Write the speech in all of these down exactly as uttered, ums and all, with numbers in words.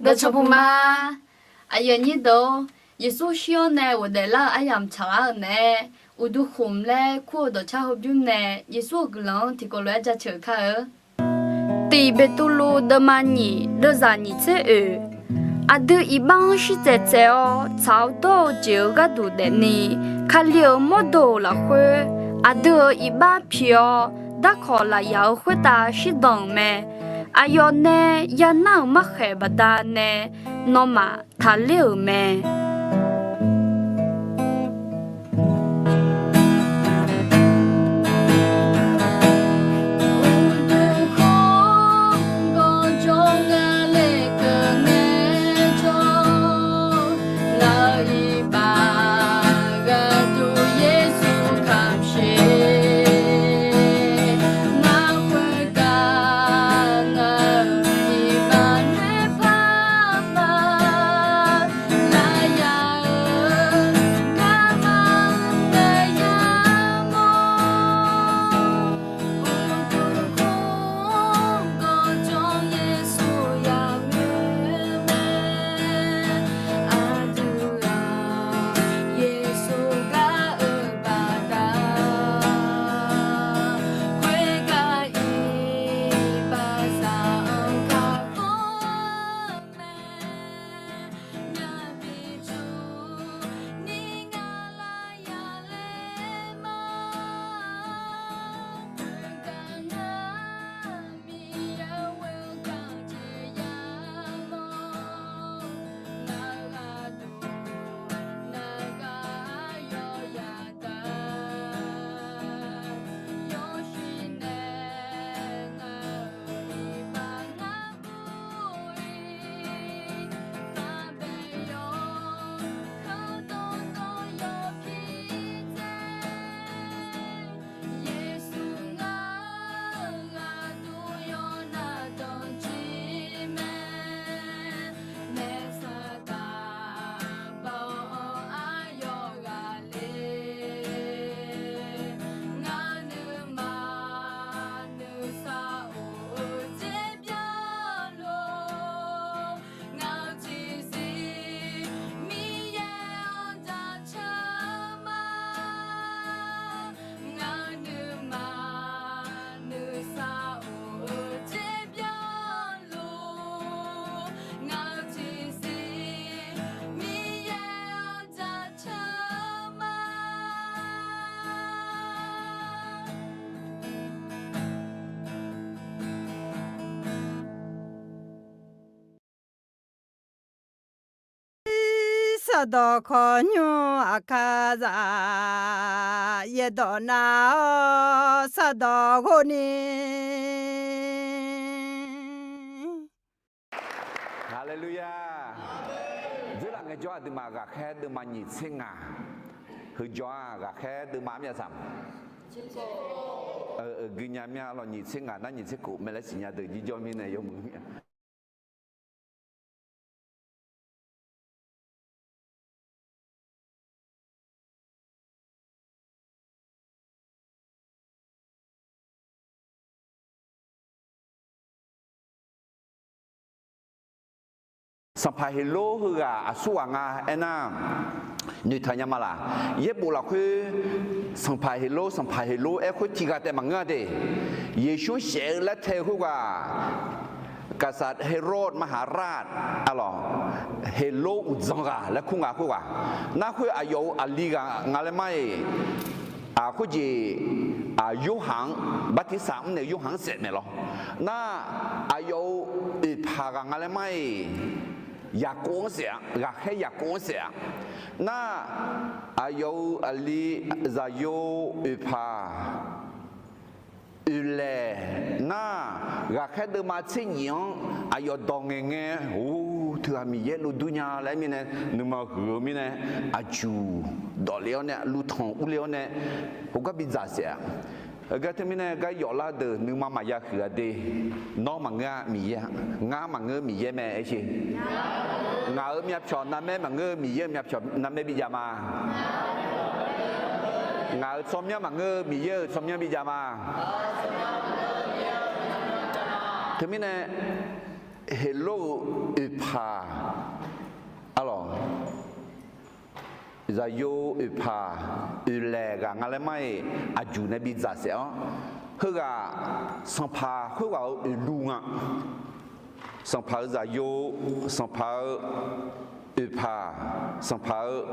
Dawqcawq puq ma. Aqyuif aqnyir deuq-or, Yeqsur shir-awr nae ghofdaef lar-euq aryamq tsaqlar-euq mae. Uqduq khmq laer kur-eu dawqcar heubymr nae Yeqsur-euq guiqlanq-anr tiqkawv lof-aer jaceuq kar-eu. Tiq Beqtuvluv deuvma nyiq deuvzaq nyiq tser oeq. Aqdui iqbax-anr shirtsaev tsaev-awr, tsaq-awr dawr-eu jeq-euq gharduq daefni, Kali-euq mawrdo-euq lafkhoer aqdui-euq iqbax pi-awr, darkawq lafyaq-euq khoertav shirdan-euq mae. Aqyawf nae yanar-euq markhaeq baqdanae nawmaf taqler-euq mae. Sardawq kawqnymr aqkar zaq, yaerdawq nav-awr sardawq ghofni. Haleluya. Dzeurlaf ngaejawr aqduimaf ghaqkhaer deuvma nyiq tser ngaq heujawr-aq, ghaqkhaer deuvma armyav saq, guinya myav lawq, nyiq tser ngaq nar nyiq tser khof mae laer siqnya deuq jirjawr mirnae yawmuiq mir-a. Sanqpaq Heqlor heughaq aqsurghaq nga aernar, noeqtaq nya ma laq? Yaerbof lafkhoer Sanqpaq Heqlor, Sanqpaq Heqlor aer khoer tiqghaq taef maqngeur-a de. Yeqsur shaef-eu laer tae-eu khoerghaq, Gaqsaq Heqrod maqhaqrav, arlawq, Heqlor uqdzan ghaq laer kur nga khoerghaq. Nar khoer aqyawf-euq aqli ghaq nga laer mar-iq, khoerjeq, Yorhaq-anr, bartirsaq mr naeq-eu Yorhaq-anr saef maeq lawr. Nar, aqyawf-euq oeqpaq ghaq nga laer mar-iq, Yaqkov-anr saef-a, ghaqkhaer Yaqkov-anr saef-a. Nar, aqyawf-euq aqli zaqyo oeqpaq oeqlaeq nar, ghaqkhaer deuvma tser nyif-anr aqyawf dawq ngaeqngae, or, teughaq Miqyaer lov dur nya laer mirnae, nuima huiq-eu mirnae, aqjuq dawf le-awr nae, luvtanq urle-awr nae, heugar bidzaq saef-a. Heugar teumirnae gar yawflar deuq nuima maqya huiq-a de. Nawr maqngeur-a Miqyaer-a, ngar maqngeur Miqyaer mae aer sher. Ngaq-euq myavpyawq narmaer maqngeur-eu Miqyaer-euq myavpyawq narmaer bijav ma. Ngaq-euq tsawrmyanr maqngeur-eu Miqyaer-euq tsawrmyanr bijav ma. Teumirnae, Heqlor-euq oeqpaq, arlawq, zaqyo oeqpaq, oeqlaeq ghaq nga laer mar-iq aqjuq nae bidzaq saef-anr, heughaq sanqpaq khoerghaq-euq oeqluv nga. Sanqpaq-euq zaqyo, sanqpaq-euq oeqpaq, sanqpaq-euq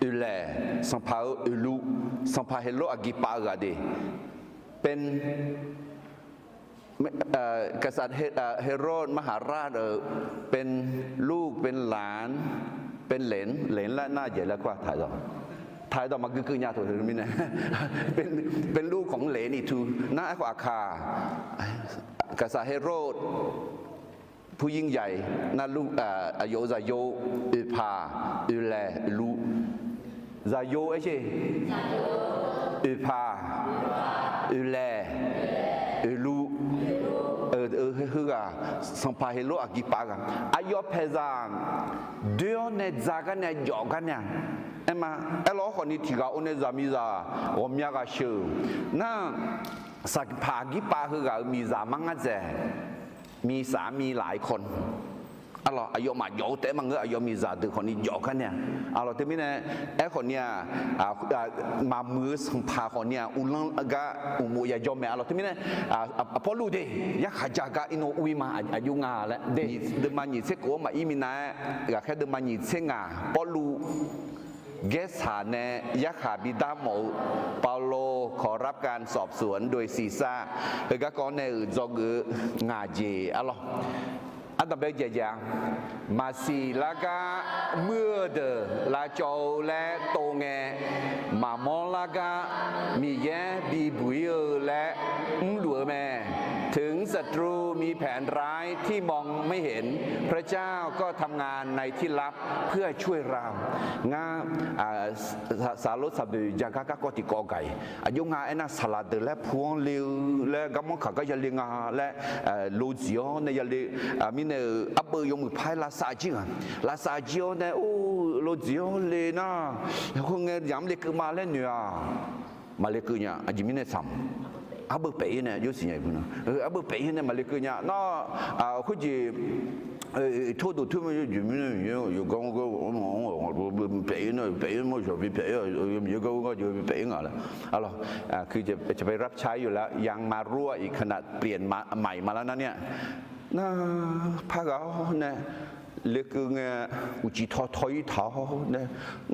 oeqlaeq, sanqpaq-euq oeqluv, sanqpaq Heqlor aqgir pav-eu ghaq de. เป็น กษัตริย์ Heqrod มหาราช เป็นลูก เป็นหลาน เป็นเหลน เหลน laer nar jaeq laer kur-aq, taq-eu dawq maqgui keuv nya taq-eu mirnae, เป็นลูกของเหลนอีกที nar aerkhawf aqkaq กษัตริย์ Heqrod ผู้ยิ่งใหญ่ nar, aqyawf-euq zaqyo, oeqpaq, oeqlaeq, oeqluv, zaqyo aer sher, oeqpaq, oeqlaeq, oeqluv, heughaq sanqpaq Heqlor aqgir pav ghaq, aqyawf paeqzaq doer-awr nae dzaq gar nae jawf gar nae-aq, aerma, aerlawr khawfni tiq ghaq or nae zaqmiqzaq ghawqmya ghaq sheuq nar, sanqpaq aqgir pav heughaq-euq miqzaq mar ngar dzaeq, miqsaq-anr mi laf-ir kawr, arlawq, aqyawfmaf jawf-eu taef-aer maqngeur, aqyawf miqzaq deuq khawfni jawf gar nae-aq, arlawq, teumirnae aerkhawfni-aq, maqmuiq-eu sanqpaq khawfni-aq uvlanr gar uqmov yajawr mae, arlawq, teumirnae Pawrluv de yarkhaq ja gar irnov ur-ir ma, aqjox nga laer de. Deuvma nyiq tser kof-anr maqir minav-aer, ghaqkhaer deuvma nyiq tser ngaq Pawrluv gaersaq nae yarkhaq bidar mawf-eu เปาโลขอรับการสอบสวนโดยซีซ่า heugar kawv-anr nae-euq dzawgeuf-eu ngaq jeq, arlawq, ardanqbae jaeq jaeq-a, maqsiq lar gar muir-eu deuq lavcawv-eu laer tov ngae, maqmawr lar gar Miqyaer bibuq-ir-eu laer mrluf-eu mae. ถึงศัตรูมีแผนร้ายที่มองไม่เห็น พระเจ้าก็ทำงานในที่ลับเพื่อช่วยเรา Ngar, saqlor saqboeq ja gar garkawv tiqkawv gaq-iq, aqjox nga aernar, saqlaq deuq laer pu-anr le-eu laer garmanr kaq gar yale nga laer, lodziq-awr nae yale, mirnae-euq arbeuv yawmuiq par-aer lavsav jir nga, lavsav jir-awr nae, or, lodziq-awr le nar, khoerngae yamq-anr lekeuv ma laer noeq-aq, maqlekeuv nya. Aqjeq mirnae tsaq, arbeuv paef-ir nae jawr siqnya-iq, arbeuv paef-ir nae maqlekeuv nya nar, khoerjeq, tawrduq tawrma jeq mirnae, yawqgar paef-ir nae paef-ir nar, paef-ir nar, yawqgar paef-ir nar, yawqgar paef-ir nga laer, arlawq, caqpae raptcha-ir yawq laer, ยังมาร่วมอีกขณะเปลี่ยนใหม่มาแล้วนะเนี่ย nar, par ghaq-awr nae lekeuv ngae, uqcif taw taw-ir taq-awr nae,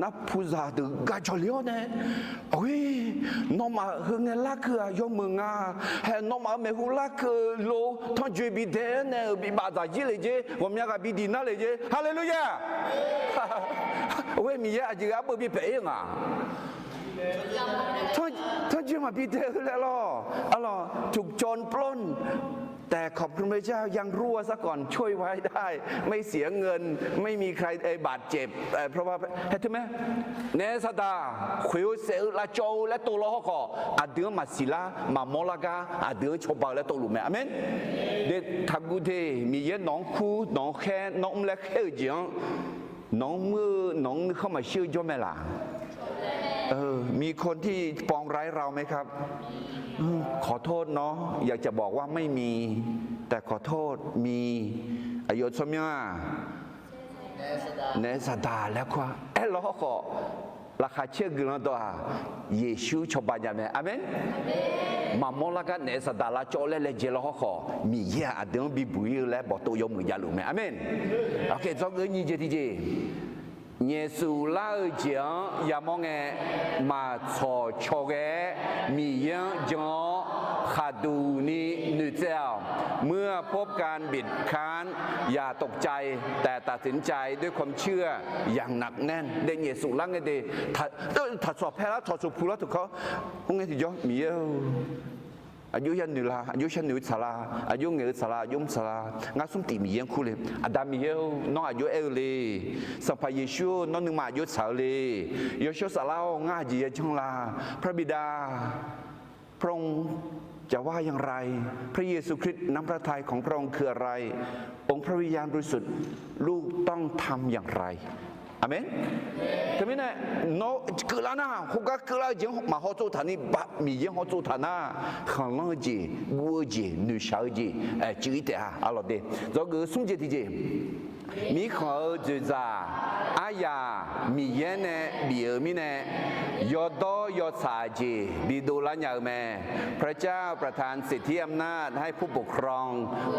nar, puqzaq deuq gaq jawq le-awr nae, Aqghoer, nawmaf heu ngae larkeuv-aq yawmuiq nga. Hae, nawmaf-euq maeqhu larkeuv lo tanrjoe bidae-aer nae-euq bibaf dzaq jir le jer, ghawqmya ghaq bidiq nar le jer. Haleluya! Aqghoer, Miqyaer aqjeq ghae arbeuv bipaef-ir nga. Tanrjoe maqbi dae-eu laer lawr. Arlawr, ถูกโจรปล้น แต่ขอบคุณพระเจ้ายังรอดซะก่อน ช่วยไว้ได้ ไม่เสียเงิน ไม่มีใครบาดเจ็บ เพราะว่า haeteu mae, naef saqdaq khoeq-eu saef-eu lavcawv-eu laer tov law hawrkhawf, aqdui-anr maqsiq lar maqmawr lar gar aqdui-anr cawba-eu laer tov luf mae. Aqmeq. De, taqguv de, Miqyaer nawq-anr kur, nawq-anr khaer, nawr mr laer khaer-eu jeq-anr, nawq-anr muir-eu, nawq-anr nuikhanr maqshir-eu jawr mae laq? มีคนที่ปองร้ายเราไหมครับ ขอโทษเนาะ อยากจะบอกว่าไม่มี แต่ขอโทษ มี Aqyawf tsawrmyanr-aq, naef saqdaq laer kur-a. Aerlaw hawrkhawf, laqkhaq caer-eu guiqlanq dawq-aq, Yeqsur cawba nya mae. Aqmeq. Maqmawr lar gar naef saqdaq lavcawv laer laejae law hawrkhawf, Miqyaer-aq aqdui-anr bibuq-ir-eu laer bawqtov yawmuiq javluf mae. Aqmeq. Aqkhaeq dzawgeuf nyiq jeq tiqjeq, nyaefsuf lar-eu jeq-anr yamawr ngae, maqtsawq cawghae-aer Miqyaer-anr jan-awr khaqduq ni noeqtsaev-awq. เมื่อพบการบีบคั้น อย่าตกใจ แต่ตัดสินใจด้วยความเชื่ออย่างหนักแน่น de. Nyaefsuf lar ngae de, taqtsawq paer lar, taqtsawq pu lar teu kawr, hmr ngae tiqjawr, Miqyaer-or, aqjox yanoeq la, aqjox sharnoeq-eu tsaq la, aqjox ngaeq-eu tsaq la, aqjox mr tsaq la, ngar smr tif Miqyaer-anr kur le. Aqda Miqyaer-or, nawr aqjox aer-eu le. Sanqpaq Yeqsur-or, nawr nuima aqjox tsaq-eu le. Yawshawr Saflar-or, ngar aqjeq yajanr la. พระบิดา พระองค์จะว่าอย่างไร พระเยซูคริสต์ น้ำพระทัยของพระองค์คืออะไร องค์พระวิญญาณบริสุทธิ์ ลูกต้องทำอย่างไร Aqmeq. Teumirnae, nawr keuvlar nar, khoergar keuvlar-eu jeq-anr maqhaw tsov taq ni, Miqyaer haw tsov taq nar, khanqlanr-eu jeq, guv-eu jeq, noeqshaq-eu jeq, cuiv taef-a. Arlawq de, dzawgeuf-eu smr jeq tiqjeq, mirkhanq-euq dzoeqdzaq aryaq Miqyaer nae bif-euq mirnae, yawdawr yawtsaq jeq bidov lar nya-eu mae. พระเจ้าประทานสิทธิอำนาจให้ผู้ปกครอง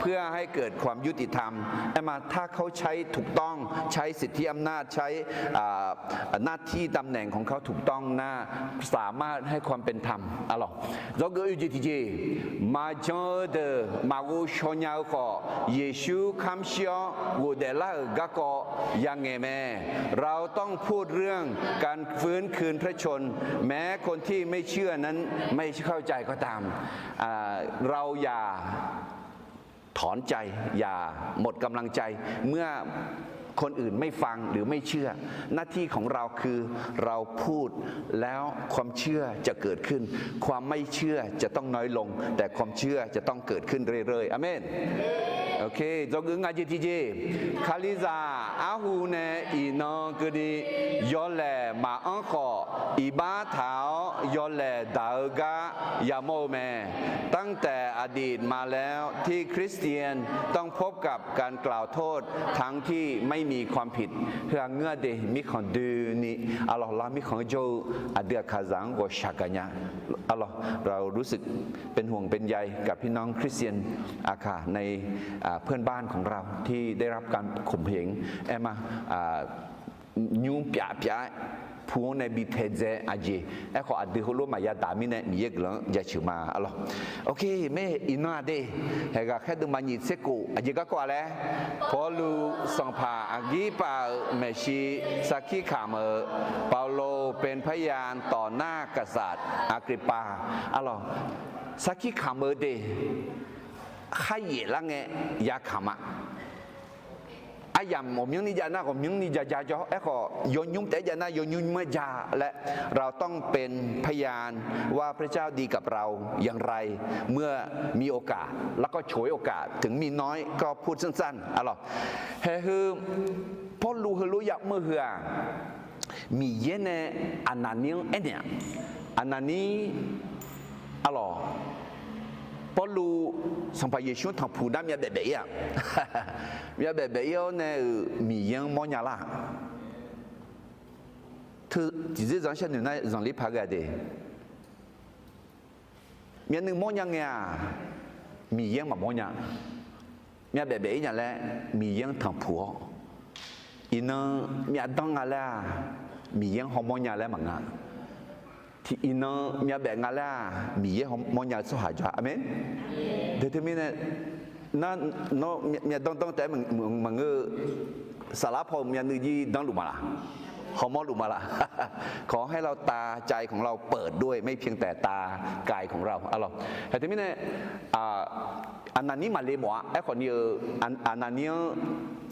เพื่อให้เกิดความยุติธรรม aerma ถ้าเขาใช้ถูกต้อง ใช้สิทธิอำนาจ ใช้หน้าที่ตำแหน่งของเขาถูกต้อง น่าสามารถให้ความเป็นธรรม Arlawq, dzawgeuf oe jeq tiqjeq, maqjan-eu deuq maqghov shaw nya-eu khawf, Yeqsur kamr shir-awr ghofdaef lar-euq garkawv yangaeq mae. เราต้องพูดเรื่องการฟื้นคืนพระชนม์ แม้คนที่ไม่เชื่อนั้นไม่เข้าใจก็ตาม เราอย่าถอนใจ อย่าหมดกำลังใจ เมื่อคนอื่นไม่ฟังหรือไม่เชื่อ หน้าที่ของเราคือเราพูด แล้วความเชื่อจะเกิดขึ้น ความไม่เชื่อจะต้องน้อยลง แต่ความเชื่อจะต้องเกิดขึ้นเรื่อยๆ Aqmeq. Oke, dzawgeuf ngaq jeq tiqjeq, Kalizaq arhu nae iqnan keuvni yawlaeq maqanr khawf, iqbax taq-awr yawlaeq daq-eu gar yamawr-eu mae. ตั้งแต่อดีตมาแล้วที่คริสเตียนต้องพบกับการกล่าวโทษทั้งที่ไม่มีความผิด Heu-aq ngeur-a de, mirkhanq doeni, arlawq, lar mirkhanq-anr jawr-eu aqdui aqkaqzaq-anr ghawqshaq gaqnya. Arlawq, เรารู้สึกเป็นห่วงเป็นใยกับพี่น้องคริสเตียน ในเพื่อนบ้านของเราที่ได้รับการข่มเหง aerma, nymr pyaf pyaf-aer pu-anr nae bi taedzae aqjeq. Aerkhawf aqdui heulof maqya daq mirnae Miqyaer guiqlanq-anr jaceuq ma. Arlawq, oke, mae iqnan-aq de, haeq ghaqkhaer deuvma nyiq tser khof aqjeq garkawv-a laer, Pawrluv sanqpaq aqgir pav-euq maeqshi sarkir kamq-eu, เปาโลเป็นพยานต่อหน้ากษัตริย์อักริปปา Arlawq, sarkir kamq-eu de, kharyaef lar ngae yakamq-a. Aryamq ghawqmyanrni jav nar ghawqmyanrni ja ja jawr, aerkhawf yawnymr taef-aer jav nar yawnymr nymr-aer ja laer, เราต้องเป็นพยานว่าพระเจ้าดีกับเราอย่างไร เมื่อมีโอกาส แล้วก็ฉวยโอกาส ถึงมีน้อยก็พูดสั้นๆ Arlawq, haeq heu Pawrluv heulof yamr-eu heu-aq, Miqyaer nae Aqnaqnir-anr aernaeq-aq, Aqnaqnir, arlawq, Pawrluv Sanqpaq Yeqsur-anr tanqpuq nar myav baef baef-ir-aq, myav baef baef-ir-awr nae-euq Miqyaer-anr mawrnya lar-aq, teu tiqdzerdzaq-anr sharnoeq nar zanqler paq ghae de. Myavnuiv mawrnya ngae-aq, Miqyaer-anr maqmawrnya. Myav baef baef-ir nya laer Miqyaer-anr tanqpuq-awr, iqnan myav danr nga laer-aq, Miqyaer-anr hawmawr nya laer maqnga. Tiq iqnan myav baef nga laer-aq, Miqyaer hawmawr nya-eu tsawrhaq jawr-a. Aqmeq. Deuq teumirnae, nar, nawr myav danr danr taef-aer maqngeur-eu, saflar paw-eu myavnuiv jir danrluf ma laq? Hawmawrluf ma laq? ขอให้เราตาใจของเราเปิดด้วย ไม่เพียงแต่ตากายของเรา Arlawq, haeq teumirnae, Aqnaqnir maqle mawf-a. Aerkhawf ni-eu, Aqnaqnir-anr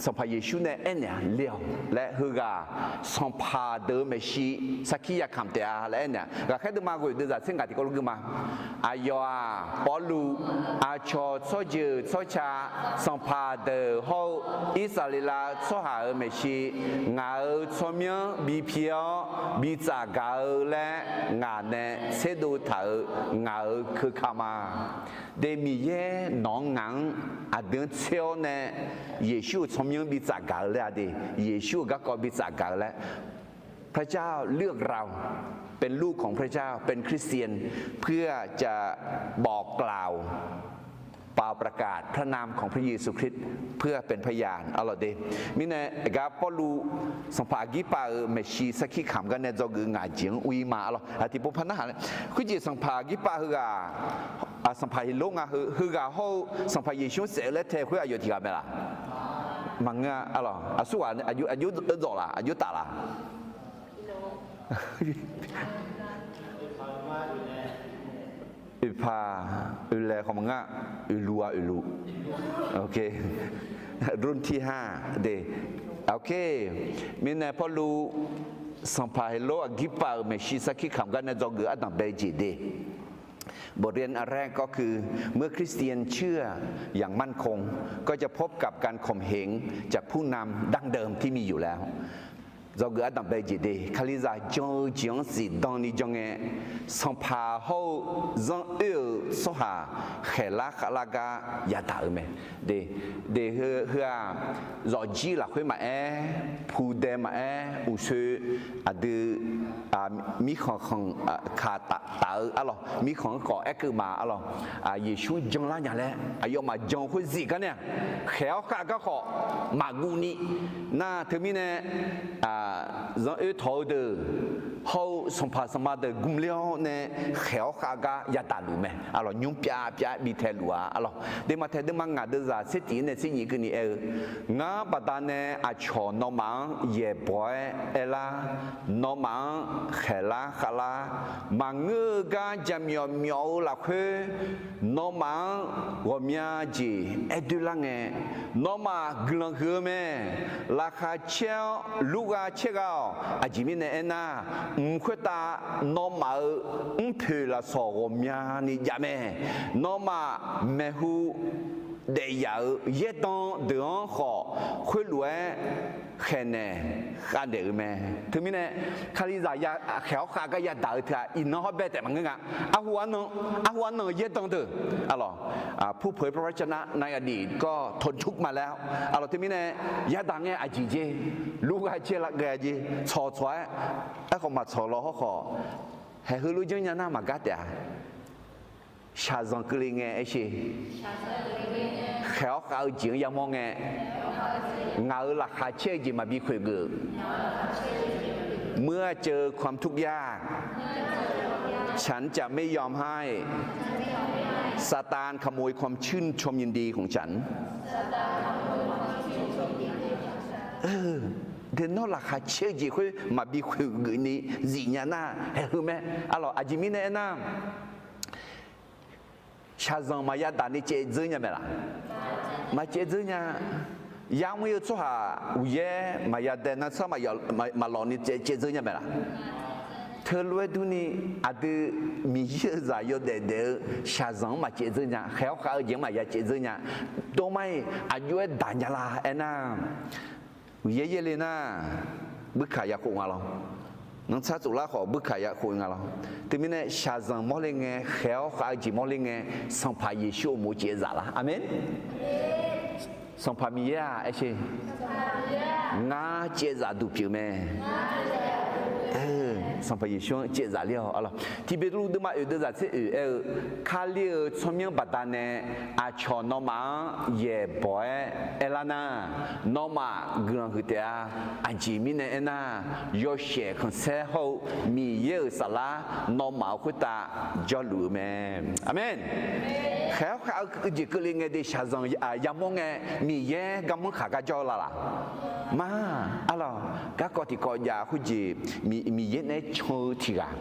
Sanqpaq Yeqsur nae aernaeq-a, le-awq laer heughaq sanqpaq deuq-eu maeqshi sarkir yakamq taef-a laer aernaeq-a. Ghaqkhaer deuvma ghoeq deuvzaq tser ngaq tiqkawv lof gui ma. Aqyawf-aq Pawrluv, aqcawq tsawrjeuq tsawrca, sanqpaq deuq hawr-eu Irsaqleqlav tsawrhaq-euq maeqshi, ngaq-euq tsawrmyanr bi pi-awr bi tsafgaq-eu laer ngaq nae tserdov taq-euq ngaq-euq keuka ma. De Miqyaer nawq-anr ngaq-anr aqdui-anr tser-awr nae Yeqsur-euq tsawrmyanr bi tsafgaq-eu laer-a de, Yeqsur-euq garkawv bi tsafgaq-eu laer, พระเจ้าเลือกเราเป็นลูกของพระเจ้า เป็นคริสเตียน เพื่อจะบอกกล่าว เป่าประกาศพระนามของพระเยซูคริสต์ เพื่อเป็นพยาน Arlawq de. Mirnae aqgar Pawrluv sanqpaq aqgir pav-euq maeqshi sarkir kamq gar nae dzawgeuf ngaq jeq-anr ur-ir ma. Arlawq, aqtiqpov par narhaq nae, khoerjeq sanqpaq aqgir pav heughaq, sanqpaq Heqlor nga heu, heughaq hawr-eu Sanqpaq Yeqsur-anr saef-eu laer tae khoer aqyawf tiq ghaq mae laq? Maqngeur-a. Arlawq, aqsurghaq aqjox dzawq laq, aqjox taf laq? Oeqpaq, oeqlaeq khawf maqngeur, oeqluq-a, oeqluq. รุ่นที่ห้า de. Mirnae Pawrluv sanqpaq Heqlor aqgir pav-euq maeqshi sarkir kamq gar nae dzawgeuf ardanq bae jeq de. บทเรียนอันแรกก็คือ เมื่อคริสเตียนเชื่ออย่างมั่นคง ก็จะพบกับการข่มเหงจากผู้นำดั้งเดิมที่มีอยู่แล้ว Dzawgeuf ardanq bae jeq de, Kalizaq jan-eu jeq-anr zifdan ni jan ngae, sanqpaq hawr-eu zanr oer-euq tsawrhaq khaeqlar khavlar gar yadaq-euq mae. De, de heu, heu-aq, zawqjir lafkhoer maqaer, pudae maqaer, uqsoe aqdui mirkhanq khanq kaq taf-eu arlawq, mirkhanq-anr khawf aerkeuv ma arlawq, Yeqsur janlar nya laer aqyawfmaf jan-eu khoer zif gar nae-aq, khaeq-awr khav gar khawf maqguv ni. Nar teumirnae, zanr oer tawq-eu deuq hawr-eu sanqpaq sanqma deuq gmler-awr nae khaeq-awr khav gar yadaq luf mae arlawq, nymr pyav pyav bi tae luf-a arlawq. Deqmaqtaeq deuvma ngaq deuvzaq tser tif-ir nae tser nyiq keuvni aer-eu, Ngar baqdanae aqcawq nawmaf-anr yaeqbawq-aer aerlar, nawmaf-anr khaeqlar khavlar, maqngeur-eu gar jaqmyawf myawf-eu lafkhoer, nawmaf-anr ghawqmya jeq aer doerlar ngae, nawmaf guiqlanq huiq-eu mae. Laqkhaq caer-awr lurgha caer gha-awq. Aqjeq mirnae aernar, mq khoertav nawmaf-euq mrpoeq lafsawq ghawqmyani jav mae. Nawmaf maeqhu daefyaf-euq yaerdan deuq-anr khawf, khoerlof-aer khaeqnaeq khavnaeq-euq mae. Teumirnae, Kalizaq khaeq-awr khav gar yadaq-eu teu-aq, iqnan hawr bae taef maqngeur nga. Arhu arnan, arhu arnan-euq yaerdan deuq arlawq, ผู้เผยพระวจนะในอดีตก็ทนทุกข์มาแล้ว arlawq. Teumirnae, yadaq ngae aqjeq jer, lurgha caer lar ghae jer, tsawq tsawq-aer, aerkhawf maqtsawq law hawrkhawf, haeq heulof janrnya nar maqgar taef-a. Shaqzanq keuvle ngae aer sher. Khaeq-awr khav-eu jeq-anr yamawr ngae, ngaq-euq laqkhaq caer-eu jeq maqbi khoeq geuf. เมื่อเจอความทุกข์ยาก ฉันจะไม่ยอมให้ ซาตานขโมยความชื่นชมยินดีของฉัน Nawr laqkhaq caer-eu jeq khoer maqbi khoeq geuf ni zifnya nar, haeq heu mae. Arlawq, aqjeq mirnae aernar, shaqzanq maqya daq ni caev dzeur nya mae laq? Maqcaev dzeur nya. Yamr-ir-eu tsawrhaq uqyaer maqya dae nar, tsawrhaq maqlawq ni caev dzeur nya mae laq? Teulof-aer durni, aqdui Miqyaer-euq zaq yawdaef daef-eu shaqzanq-anr maqcaev dzeur nya, khaeq-awr khav-eu jeq-anr maqya caev dzeur nya. Dawrmar-iq aqjox-aer daq nya la aernar, Miqyaer yaerle nar, buirkaq ya khof nga lawr. Nanrtsar tsoflar khawf buirkaq ya khof nga lawr. Teumirnae shaqzanq mawrle ngae, khaeq-awr khav-eu jeq mawrle ngae, Sanqpaq Yeqsur uqmov caev zaf lar. Aqmeq. Sanqpaq Miqyaer-aq, aer sher, ngar caev zaf duq pyeuf mae. Sanqpaq Yeqsur-anr caev zaf ler-awq arlawq. Tiqbeqtuvluv deuvma oeq deuvzaq tser oeq aer-eu, Kali-euq tsawrmyanr baqdanae aqcawq nawmaf-anr yaeqbawq-aer aerlar nar, nawmaf guiqlanq huiq taef-a. Aqjeq mirnae aernar, yawshaef khanqsaer hawr-eu Miqyaer-euq saflar nawmaf-euq khoertav jawrluf-eu mae. Aqmeq. Khaeq-awr khav-eu jeq keuvle ngae de shaqzanq yamawr ngae, Miqyaer garmanr khaq gar jawr-eu la laq? Ma, arlawq, garkawv tiqkawv jav khoerjeq, Miqyaer naeq-aer can-eu tiq ghaq,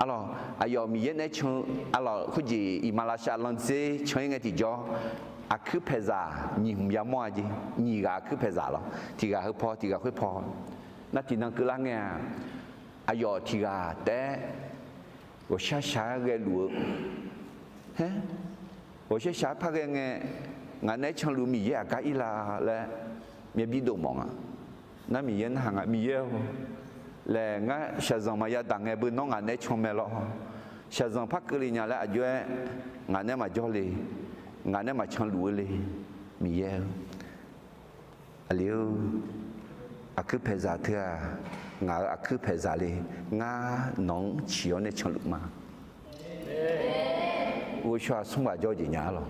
arlawq, aqyawf Miqyaer naeq-aer can-eu, arlawq, khoerjeq iqmalavshav landzer can-ir ngae tiqjawr, aqkuir paeqzaq nyiq hmq yamawr-a jeq, nyiq ghaq aqkuir paeqzaq lawr, tiq ghaq heu paw, tiq ghaq khoer paw. Nar tiqnan keuvlar ngae-aq, aqyawf tiq ghaq taef-aer ghawqshar shaq-aer ghaeluf-eu, haer, ghawqshar shaq-aer par ghae ngae, ngaq naeq-aer canluf Miqyaer aqgar ir la laer myavbi dov mawf nga. Nar Miqyaer narhaq nga, Miqyaer-or, laer ngar shaqzanq maqya daq ngae beu nawr ngaq naeq-aer can mae lawr. Shaqzanq par keuvle nya laer aqjox-aer ngaq naeq-aer maqjawr le, ngaq naeq-aer maqcanluf-eu le, Miqyaer-or. Aqli-or, aqkuir paeqzaq teu-aq, ngaq-euq aqkuir paeqzaq le, ngar nawq-anr ciq-awr nae canluf ma. Ghovshaw-aq smr ghaq jawr jeq nya-a lawq.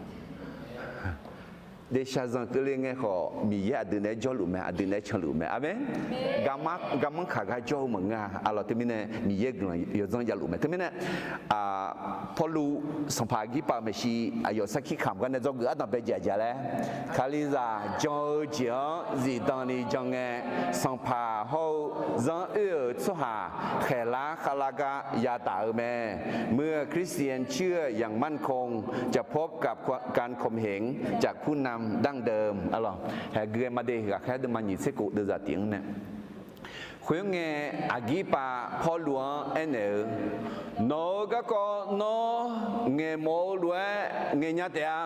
Deuq shaqzanq keuvle ngae khawf, Miqyaer aqdui naeq-aer jawrluf mae, aqdui naeq-aer canluf mae. Aqmeq. Garmanr kaq gar jawr-eu maqngeur-a. Arlawq, teumirnae Miqyaer guiqlanq yawdzanr javluf mae. Teumirnae, Pawrluv, Sanqpaq Aqgirpav-euq maeqshi aqyawf sarkir kamq gar nae dzawgeuf ardanq bae jeq aqjeq laer, Kalizaq jan-eu jeq-anr zifdan ni jan ngae, Sanqpaq hawr-eu zanr oer-euq tsawrhaq khaeqlar khavlar gar yadaq-eu mae. เมื่อคริสเตียนเชื่ออย่างมั่นคง จะพบกับการข่มเหงจากผู้นำดั้งเดิม Arlawq, haeq gui-aer ma de, ghaqkhaer deuvma nyiq tser kof deuvzaq tif-anr nae Khoerngae, Aqgirpav Pawrluv-anr aernaeq-eu, Nawq-euq garkawv nawr ngaeqmawf-eu lof-aer ngaeqnya taef-a.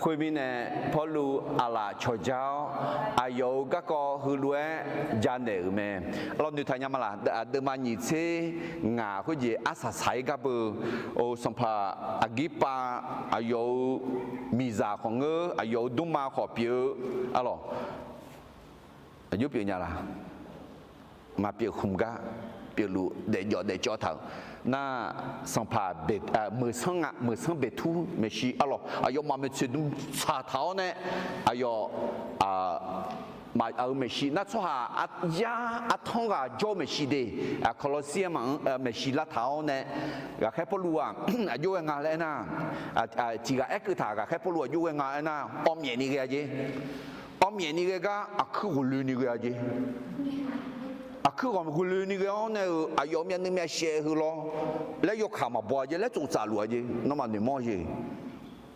Khoermirnae, Pawrluv aqlaf cawqjar-awr, aqyawf-euq garkawv heulof-aer janaeq-euq mae. Aqlawq noeqtaq nya ma laq? Deuvma nyiq tser ngaq khoerjeq arsaq saq-ir gar beu. Sanqpaq Aqgirpav aqyawf-euq miqzaq khawf ngeur, aqyawf-euq dmrma khawf pyeuf-eu, aqlawq, aqjox pyeuf nya laq? Maqpyeuf khmq gar pyeufluf daefjawf daefcawv taq-euq nar, sanqpaq, meuqsanr nga, meuqsanr beqtur maeqshi, aqlawq, aqyawfmaf maeqtsoeq dmtaq taq-awr nae, aqyawf, aq, maf-euq maeqshi nar, tsawrhaq yar artanr ghaq jawr-eu maeqshi de, Kawlawsir-anr maf-anr maeqshi lavtaq-awr nae, Ghaqkhaer Pawrluv-aq aqjox ghae nga laer aernar, tiq ghaq aerkeuv taq, Ghaqkhaer Pawrluv aqjox ghae nga aernar, awv myaef ni ghae-a jeq. Awv myaef ni ghae gar, aqkuir ghawqloe ni ghae-a jeq. Aqkuir ghawqloe ni ghae-awr nae-euq aqyawf myavnuiv myavshaev heu lawr laer yawkaq maqbaw-a jeq, laer tsoftsaf luf-a jeq. Nawmaf noeqmawr jeq.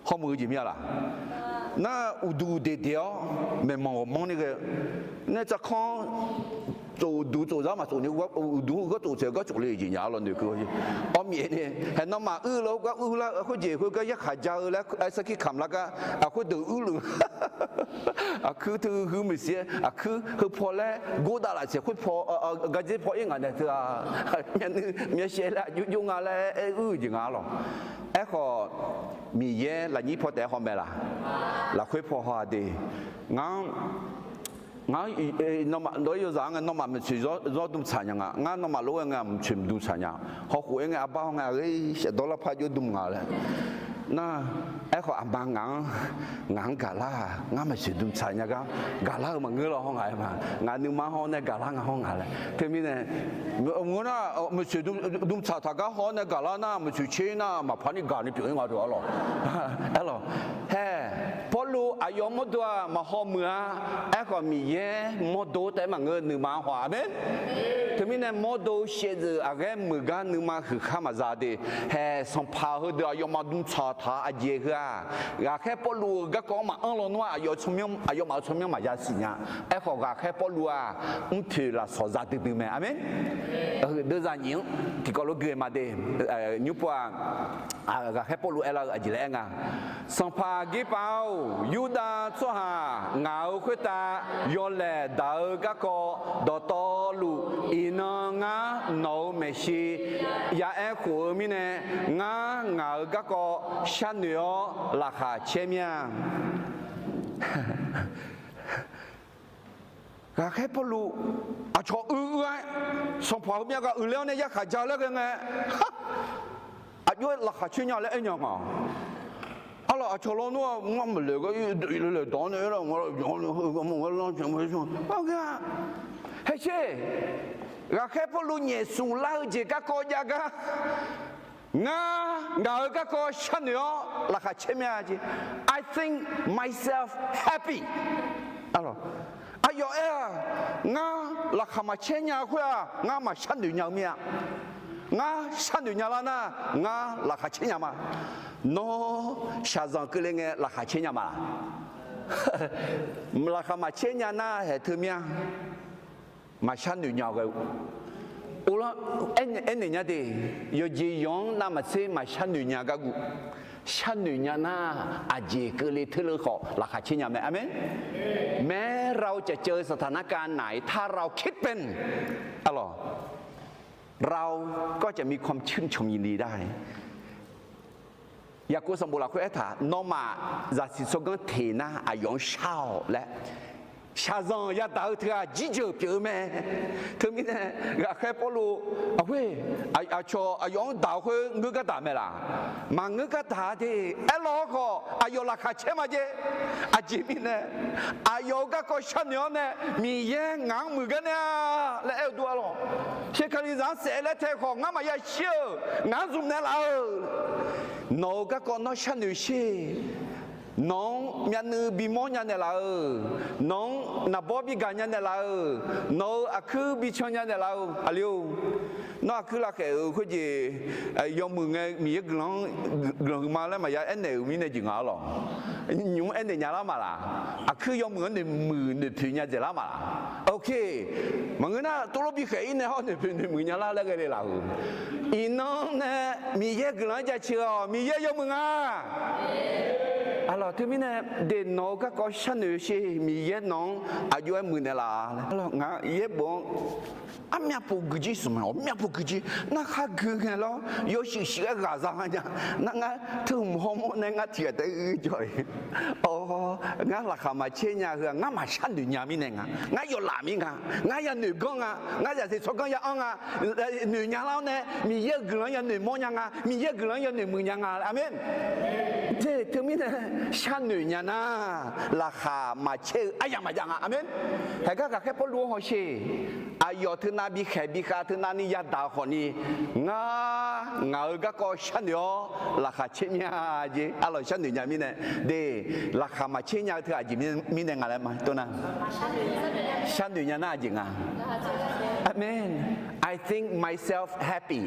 Hawmuiq-eu jeq mir-a laq? Nar, uqduq uqdeq deq-awr maeqmanq ghawqmanrni ghae-eu nae tsavkanr tsof, uqduq tsof zar maqtsof ni, uqduq-eu gar tsof tsaeq-eu gar tsof le-eu jeq nya-a lawq noeqkeuv-a jeq. Awv myaef ni, haeq nawmaf uir-eu lar gar uir lar-eu khoerjeq khoergar yarkhaq ja-eu laer aer sarkir kamq lar gar, aqkhoer deuq uirluf aqkuir teu huiq maeqshi-aer aqkuir heu paw laer gordav laf tsaeq khoer paw, gardzer paw ir ngaq nae teu-a, myavnuiv myavshaev laer aqjox jov nga laer aer uir-eu jeq nga-a lawq. Aerkhawf, Miqyaer lafnyir paw taef-aer hawmae laq? Lafkhoer paw haw-a de. Ngar-anr, ngar-anr, nawmaf dawr-ir yawzaq-anr ngae nawmaf maeqtsoeq zawr dmtsaq nya nga. Ngar nawmaf lof-aer ngae mqtsoeq mqdmtsaq nya. Hawkhof-aer ngae arbar-awr ngae aqghae shafdawr larpar jov dm nga laer. Nar, aerkhawf aqma ngaq-anr, ngaq-anr gaqlar-aq, ngar maeqtsoeq dmtsaq nya gar, gaqlar-eu maqngeur law hawr ngaq-aer ma. Ngaq nuima hawr nae gaqlar nga hawr ngaq laer. Teumirnae, mq nar, maeqtsoeq dmtsaq taq gar haw-awr nae gaqlar nar, maeqtsoeq tser nar maqpar ni gaq ni pyeuf-ir nga deuq-a lawq. Aerlawq, hae, Pawrluv aqyawf mawrdo-aq maqhaw muiq-a. Aerkhawf Miqyaer mawrdo taef-aer maqngeur, nuima-anr haw-a. Aqmeq. Teumirnae mawrdo shaevdzeuf aqghaer muiq gar nuima huiq khar maqza de. Hae, sanqpaq heudeuq aqyawfmaf dmtsaq taq-eu aqjeq heu-aq, Ghaqkhaer Pawrluv-euq garkawv-anr maqanr lawnmr-aq, aqyawfmaf-euq tsawrmyanr maqya siqnya. Aerkhawf Ghaqkhaer Pawrluv-aq, mrpoeq lafsawq za duidui mae. Aqmeq. Deuvzaq nyiq-anr tiqkawv lof gui-eu ma de. Nymrpov-aq, Ghaqkhaer Pawrluv aerlar-eu aqjeq laer aer nga. Sanqpaq Aqgirpav-or, Yurdav tsawrhaq ngaq-euq khoertav yawlaeq daq-eu garkawv dawqtawvluf, iqnan ngar nawq-euq maeqshi ya aer khof-eu mirnae, ngar ngaq-euq garkawv sharnoeq-awr laqkhaq caer mir-a. Ghaqkhaer Pawrluv aqcawq uiq uiq-aer, sanqpaq heumyav ghaq uiqler-awr nae yarkhaq ja laer ghae ngae, aqjox-aer laqkhaq caer nya laer aer nya nga. Arlawq, aqcawq lawnmr-aq ngar maqlaeq gar laeq dawq-anr nae aer-awr, ngar lanr, hesher, Ghaqkhaer Pawrluv nyaef smq lar-eu jeq garkawv jav gar, ngar ngaq-euq garkawv sharnoeq-awr laqkhaq caer mir-a jeq. I think myself happy. Aqyawf aer-aq, ngar laqkhaq maqcaer nya khoer-aq, ngar maqsharnoeq nya-eu mir-a. Ngar sharnoeq nya lar nar, ngar laqkhaq caer nya ma. Nawr shaqzanq keuvle ngae laqkhaq caer nya ma laq? Laqkhaq maqcaer nya nar haeq teu mir-a. Maqsharnoeq nya ghae-eu, or lar, aernaeq nya de, yawqjeq yawq-anr navmaqtser maqsharnoeq nya gargu, sharnoeq nya nar, aqjeq keuvle teurleu khawf laqkhaq caer nya mae. Aqmeq. แม้เราจะเจอสถานการณ์ไหน ถ้าเราคิดเป็น เราก็จะมีความชื่นชมยินดีได้ Yaqkov sanqbof lafkhoer aertaq, nawmaf zaqsiq tsawrganr teq nar aqyawf-anr shar-awq laer, shaqzanq yadaq-eu teughaq jirjeuq pyeuf-eu mae. Teumirnae, Ghaqkhaer Pawrluv, aqhoer, aqcawq aqyawf-anr daq-eu khoer ngeur gar daq mae laq? Maqngeur gar daq-a de. Aerlawr khawf aqyawf laqkhaq caer ma jeq. Aqjeq mirnae, aqyawf-euq garkawv sharnoeq-awr nae, Miqyaer ngaq-anr muiq gar nae-a laer aer-eu dur-a lawq. Shekalizaq-anr saef laer tae khawf ngar maqya shir-euq, ngaq-anr zmq naeq laf-euq. Nawq-euq garkawv nawr sharnoeq sher. Nawq-anr myavnuiv bimawr nya naeqlaf-euq, nawq-anr naqbawr bigaq nya naeqlaf-euq, nawq-euq aqkuir bican nya naeqlaf-eu aqli-or. Nawr aqkuir lavkhaeq-euq khoerjeq, yawmuiq ngae Miqyaer guiqlanq-anr guiqlanq huiqma laer maqya aernaeq-euq mirnae jeq nga-a lawq. Nymq-mr aernaeq nya lar maqlaq? Aqkuir yawmuiq-anr noeqmuiq noeqpoeq nya dzaeqlar maqlaq? Ok. Maqngeur nar, tov lor bikhaeq-ir nae hawr noeqpoeq noeqmuiq nya lar laer ghae le laf-euq. Iqnan nae Miqyaer guiqlanq-anr jaceuq-awq. Miqyaer yawmuiq nga. Aqlawq teumirnae, de nawq-eu garkawv sharnoeq sher. Miqyaer nawq-anr aqjox-aer muiqnaeq laf-a. Aqlawq ngaq yaerbof-anr armyav pov guiqjir smq-awq, armyav pov guiqjir. Narkhaq gui ngae lawr, yawshuif shuif-aer ghaq za nga nya. Nar ngar teu hmq hawmawr nae ngar tiq ghaq taef-aer jawr-e. Awr, ngar laqkhaq maqcaer nya heu-aq, ngar maqshar noeq nya mirnae nga. Ngar yawlaf mir nga. Ngar yanoeq ganr nga. Ngar zaqsiq tsawrganr ya-anr nga. Noeq nya lar-awr nae Miqyaer-euq guiqlanq-anr yanoeq mawr nya nga. Miqyaer-euq guiqlanq-anr yanoeq muiq nya nga. Aqmeq. Te teumirnae, sharnoeq nya nar, laqkhaq maqcaer-eu aryamq maqjav nga. Aqmeq. Haeqgar ghaqkhaer Pawrluv-anr hawsher. Aqyawf teunav bikhaeq bikhav, teunavni yadaq-eu khawfni, ngar ngaq-euq garkawv sharnoeq-awr laqkhaq caer mir-a jeq. Aqlawq sharnoeq nya mirnae, de, laqkhaq maqcaer nya-eu teu aqjeq mirnae nga laer ma tov nar, sharnoeq nya nar aqjeq nga. Aqmeq. I think myself happy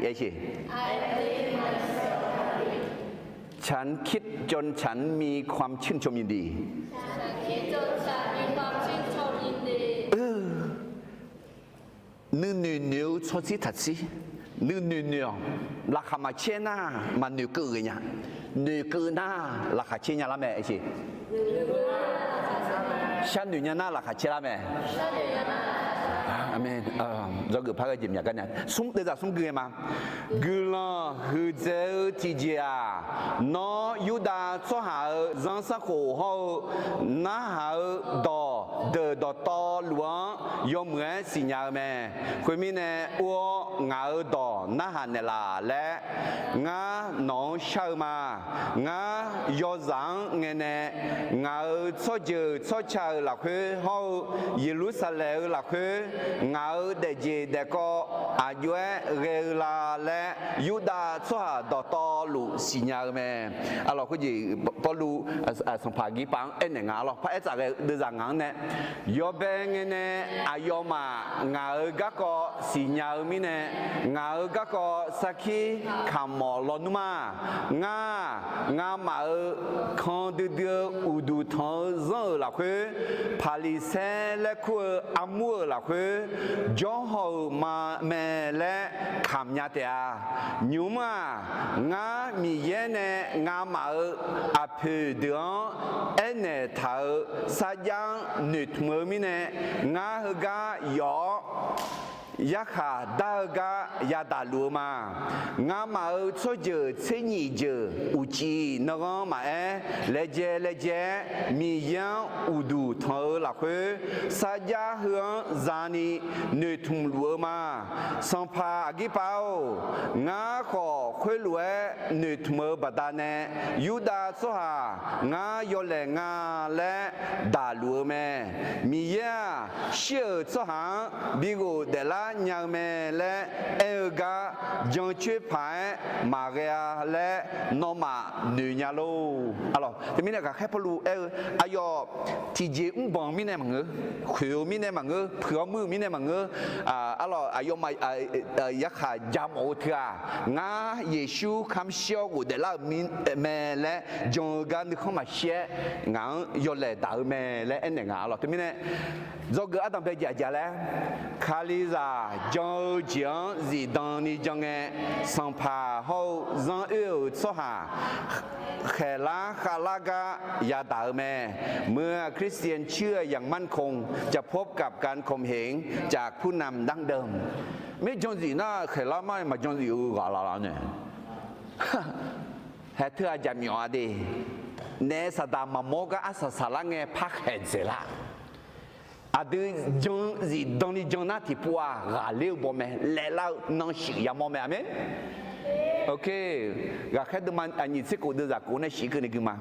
ฉันคิดจนฉันมีความชื่นชมยินดี Nuinoeq noeq-eu tsawrtsir taqtsir. Nuinoeq noeq-awq. Laqkhaq maqcaer nar maqnoeq keuv ghae nya. Noeq keuv nar laqkhaq caer nya lar mae. Sharnoeq nya nar laqkhaq caer lar mae. Aqmeq. Dzawgeuf par ghae jeq myaq gar nya. Smr, deuvzaq smr gui ghae ma. Guiqlanq huiqdzaeq-eu tiqjeq-aq, nawr Yurdav tsawrhaq-euq zanrsanrkhof hawr-eu narhaq-eu dawq deuq dawqtawvluf-anr yawmuiq-aer siqnya-eu mae. Khoermirnae, ur-awr ngaq-euq dawq narhaq naeqlaf laer ngar nawq-anr shar-eu ma. Ngar yawzaq-anr ngae nae ngaq-euq tsawrjeuq tsawrca-euq lafkhoer hawr-eu Yeqlursaqlaeq-eu lafkhoer ngaq-euq daefjeq daefkawv aqjox-aer ghae-eu la laer, Yurdav tsawrhaq dawqtawvluf siqnya-eu mae. Aqlawq khoerjeq Pawrluv Sanqpaq Aqgirpav-anr aernaeq nga. Aqlawq paraer tsaf ghae-eu deuvzaq ngaq-anr nae, yawbae ngae nae aqyawfmaf ngaq-euq garkawv siqnya-eu mirnae, ngaq-euq garkawv sarkir kamq mawf lawnmr-aq, ngar, ngamaf-euq kan duidui-eu uqduq tanq-eu zanr-euq lafkhoer, Paqliqsaer laer kur-eu armur-euq lafkhoer jawrhaw-euq ma mae laer kamq nya taef-a. Nymq-mr-aq, ngar Miqyaer nae ngamaf-euq aqpoeq deuq-anr aernaeq taq-euq sarjax-anr noeqtmq-eu mirnae, ngar heugar yawf-awr yarkhaq dar-eu gar yadaq luf-eu ma. Ngamaf-euq tsawrjeuq tser nyif jeuq uqcif nanghanr maqaer, laejae laejae-aer Miqyaer-anr uqduq tanq-eu lafkhoer, sarjax heu-anr zani noeqtmq luf-eu ma. Sanqpaq Aqgirpav-or, ngar khawf khoerlof-aer noeqtmq-eu baqdanae, Yurdav tsawrhaq ngar yawlaeq nga laer daqluf-eu mae. Miqyaer-aq, shir-euq tsawrhaq-anr bi ghofdaeflar nya-eu mae laer aer-eu gar, jancoer paq-aer maqghae-a laer nawmaf noeq nya lor. Aqlawq teumirnae ghaqkhaer Pawrluv aer-eu, aqyawf tiqjeq mrbanq-eu mirnae maqngeur, khoeq-eu mirnae maqngeur, puiq-awr muir-euq mirnae maqngeur, aqlawq aqyawfmaf yarkhaq ja mawf-eu teu-aq, ngar Yeqsur kamq shir-awr ghofdaeflar-euq mae laer jan-eu gar nuikhanr maqshir-aer ngaq-anr yawlaeq daq-eu mae laer aernaeq nga. Aqlawq teumirnae dzawgeuf ardanq bae jeq aqjeq laer, Kalizaq jan-eu jeq-anr zifdan ni jan ngae, sanqpaq hawr-eu zanr oer-euq tsawrhaq khaeqlar khavlar gar yadaq-eu mae. เมื่อคริสเตียนเชื่ออย่างมั่นคงจะพบกับการข่มเหง จากผู้นำดั้งเดิม Mirjan zif nar khaeqlar mar-aer maqjan zif-eu ghaq laf laf nae, haeq teu-aq jaqmyawf-a de. Naef saqdaq maqmawr gar arsaq saqlar ngae par khaeq dzaeqlar. Aqdui jan zifdan ni jan nar tiqpov-aq ghaqler-eu baw mae, laeqlar-eu nan shuif yamawr mae. Aqmeq. Ok, ghaqkhaer deuvma aqnyiq tser kof deuvzaq kof nae shif keuvni guima.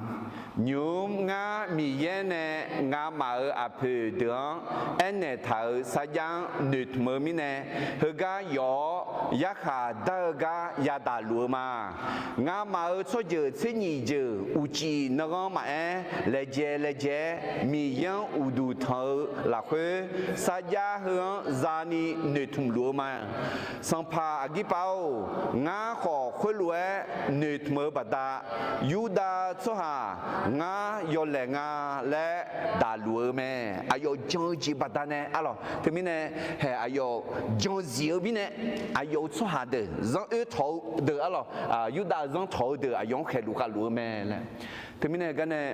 Nymq-mr ngar Miqyaer nae ngamaf-euq aqpoeq deuq-anr aernaeq taq-euq sarjax-anr noeqtmq-eu mirnae, heugar yawf-awr yarkhaq dar-eu gar yadaq luf-eu ma. Ngamaf-euq tsawrjeuq tser nyif jeuq uqcif nanghanr maqaer, laejae laejae-aer Miqyaer-anr uqduq tanq-eu lafkhoer, sarjax heu-anr zani noeqtmq luf-eu ma. Sanqpaq aqgirpav-or, ngar khawf khoerlof-aer noeqtmq-eu baqda, Yurdav tsawrhaq ngar yawlaeq nga laer daqluf-eu mae. Aqyawf jan-eu jeq baqdanae arlawq, teumirnae haeq aqyawf jan zif-eu mirnae, aqyawf-euq tsawrhaq deuq zanr oer tawq-eu deuq arlawq, Yurdav zanr tawq-eu deuq aqyawf-anr khaeqluf khavluf-eu mae laer. Teumirnae garnae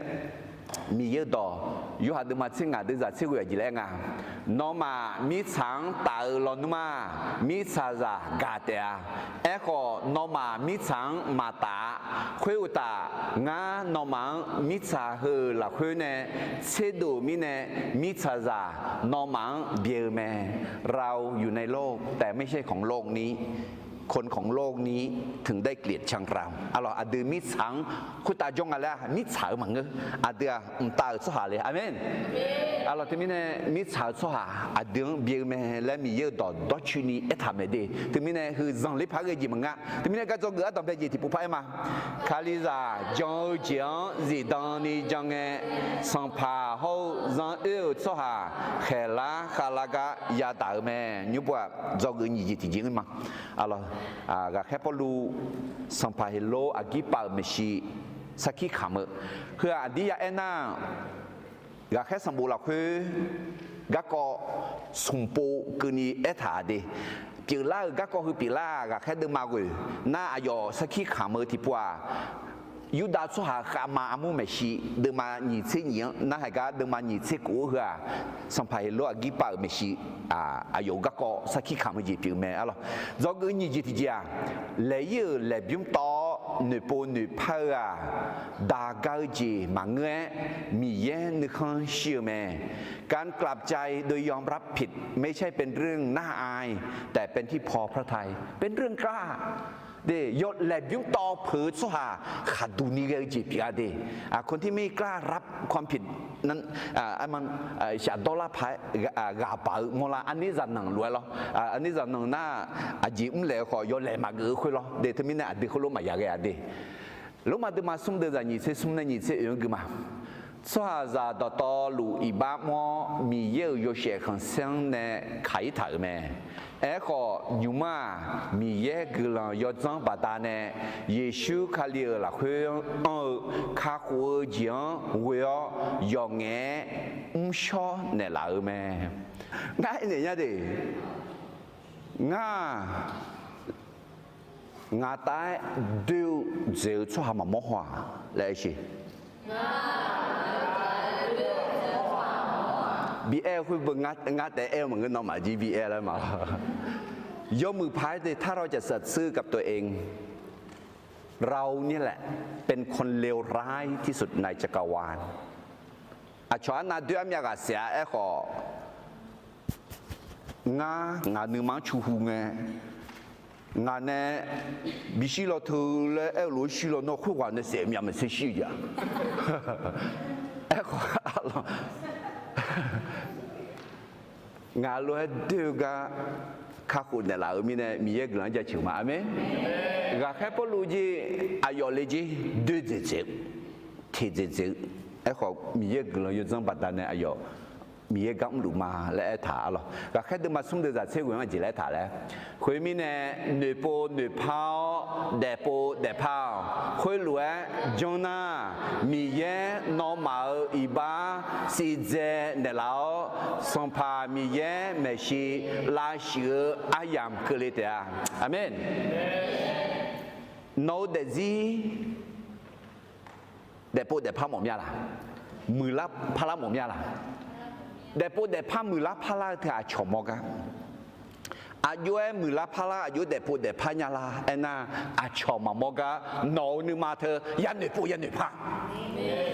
Miqyaer-euq dawq, Yorhaq deuvma tser ngaq deuvzaq tser ghoeq aqjeq laer nga, nawmaf mirtsaq-anr taf-eu lawnmr-aq, mirtsaqzaq gaq taef-a. Aerkhawf, nawmaf mirtsaq-anr maqtaf-a. Khoeruqtaf, ngar nawmaf-anr mirtsaq heu-euq lafkhoer nae tserdov-euq mirnae, mirtsaqzaq nawmaf-anr byae-eu mae. เราอยู่ในโลก แต่ไม่ใช่ของโลกนี้ คนของโลกนี้ถึงได้เกลียดชังเรา arlawq, aqdui mirtsaq-anr khoertav jawr nga laer mirtsaq-eu maqngeur. Aqdui-aq mqtav-euq tsawrhaq le. Aqmeq. Arlawq, teumirnae mirtsaq-eu tsawrhaq aqdui-anr byae-eu mae laer Miqyaer-euq dawq dawrcoeni aertaq mae de. Teumirnae heu zanqler paq-aer ghae jeq maqngar. Teumirnae gar dzawgeuf ardanq bae jeq tiqpov par-aer ma. Kalizaq jan-eu jeq-anr zifdan ni jan ngae, sanqpaq hawr-eu zanr oer-euq tsawrhaq khaeqlar khavlar gar yadaq-eu mae. Nymr pov-aq, dzawgeuf nyiq jeq tiqjeq-anr ma. Aqlawq, ghaqkhaer Pawrluv, sanqpaq Heqlor aqgirpav-euq maeqshi sarkir kamq-eu, heu-aq aqdir ya aernar, ghaqkhaer sanqbof lafkhoer garkawv smq pov keuvni aertaq-a de. Pyeuflar-euq garkawv heu pyeuflar-aq, ghaqkhaer deuvma ghoeq nar aqyawf sarkir kamq-eu tiqpov-aq, Yurdav tsawrhaq khavma armur maeqshi deuvma nyiq tser nyiq-anr narhaq gar deuvma nyiq tser kof-eu heu-aq, sanqpaq Heqlor aqgirpav-euq maeqshi, aqyawf-euq garkawv sarkir kamq-eu jeq pyeuf mae arlawq. Dzawgeuf nyiq jeq tiqjeq-aq, laeq-ir-euq laeqbymr tawv-awr noeqpov noeqpar-eu-aq, daq ga-eu jeq maqngeur-aer, Miqyaer nuikhanr shir-eu mae. การกลับใจโดยยอมรับผิด ไม่ใช่เป็นเรื่องน่าอาย แต่เป็นที่พอพระทัย เป็นเรื่องกล้า de. Yawlaeq bymr tawv peuq-eu tsawrhaq khaqduq ni ghae-eu jeq pyeuf-a de. คนที่ไม่กล้ารับความผิดนั้น shafdawr lar paq-aer ghaq baq-eu mawrlar arnir zaqnanq lof-aer lawr. Arnir zaqnanq nar, aqjeq mrlaeq-eu khawf yawlaeq maqgeuf-eu khoer lawr de. Teumirnae aqdui khoerlof maqya ghae-a de. Lormav deuvma smr deuvzaq nyiq tser smr nae nyiq tser oeq-anr guima, tsawrhaqzaq dawqtawvluf iqbax mr-awr Miqyaer-euq yawshaef khanqsaer-anr nae kaq-ir taq-euq mae. Aerkhawf, nymq-mr-aq, Miqyaer guiqlanq yawdzanr baqdanae Yeqsur Kali-euq lafkhoer anr-eu kakhof-eu jeq-anr ghoe-awr yawqngaef-aer mrshawr naeqlaf-euq mae. Ngar aernaeq nya de. Ngar-aq, ngaq tav-aer doer-eu dzaeq-eu tsawrhaq maqmawr haw-aq laer aer sher. Bi aer-eu khoer beu ngar taef aer-eu maqngeur, nawmaf jir bi aer laer ma. Yawmuiq paq-aer de ถ้าเราจะสัตย์ซื่อกับตัวเอง เราเนี่ยแหละเป็นคนเลวร้ายที่สุดในจักรวาล Aqcawq arnav doer armyav ghaq saef-a. Aerkhawf, ngar ngaq nuima-anr cu hu ngae, ngaq nae bishir law teu laer aer-eu lof-aer shir law nawr khoerghaq nae saef myav maeqtser shir-eu jeq-a. Aerkhawf, ngaq lof-aer doer-eu gar kakhof naeqlaf-euq mirnae Miqyaer guiqlanq-anr jaceuq ma. Aqmeq. Ghaqkhaer Pawrluv jir aqyawf le jir doer dzaeqdzaeq-eu, teq dzaeqdzaeq-eu. Aerkhawf, Miqyaer guiqlanq yawdzanr baqdanae aqyawf Miqyaer gar mrluf ma laer aertaq-a lawq. Ghaqkhaer deuvma smr deuvzaq tser ghoeq-anr aqjeq laer aertaq laer, khoermirnae, noeqpov noeqpar-awr daefpov daefpar-awq. Khoerlof-aer janr nar, Miqyaer nawmaf-euq iqbax sivdzae naeqlaf-awr, Sanqpaq Miqyaer maeqshi lavshuif-eu aryamq keuvle taef-a. Aqmeq. Nawq-eu daefzir daefpov daefpar mawf mya laq? Muiqlar parlar mawf mya laq? Daefpov daefpar muiqlar parlar-eu teu aqcawq mawr gar, aqjox-aer muiqlar parlar, aqjox daefpov daefpar nya lar aernar, aqcawq maqmawr gar nawq-eu nuima teu yanoeqpov yanoeqpar,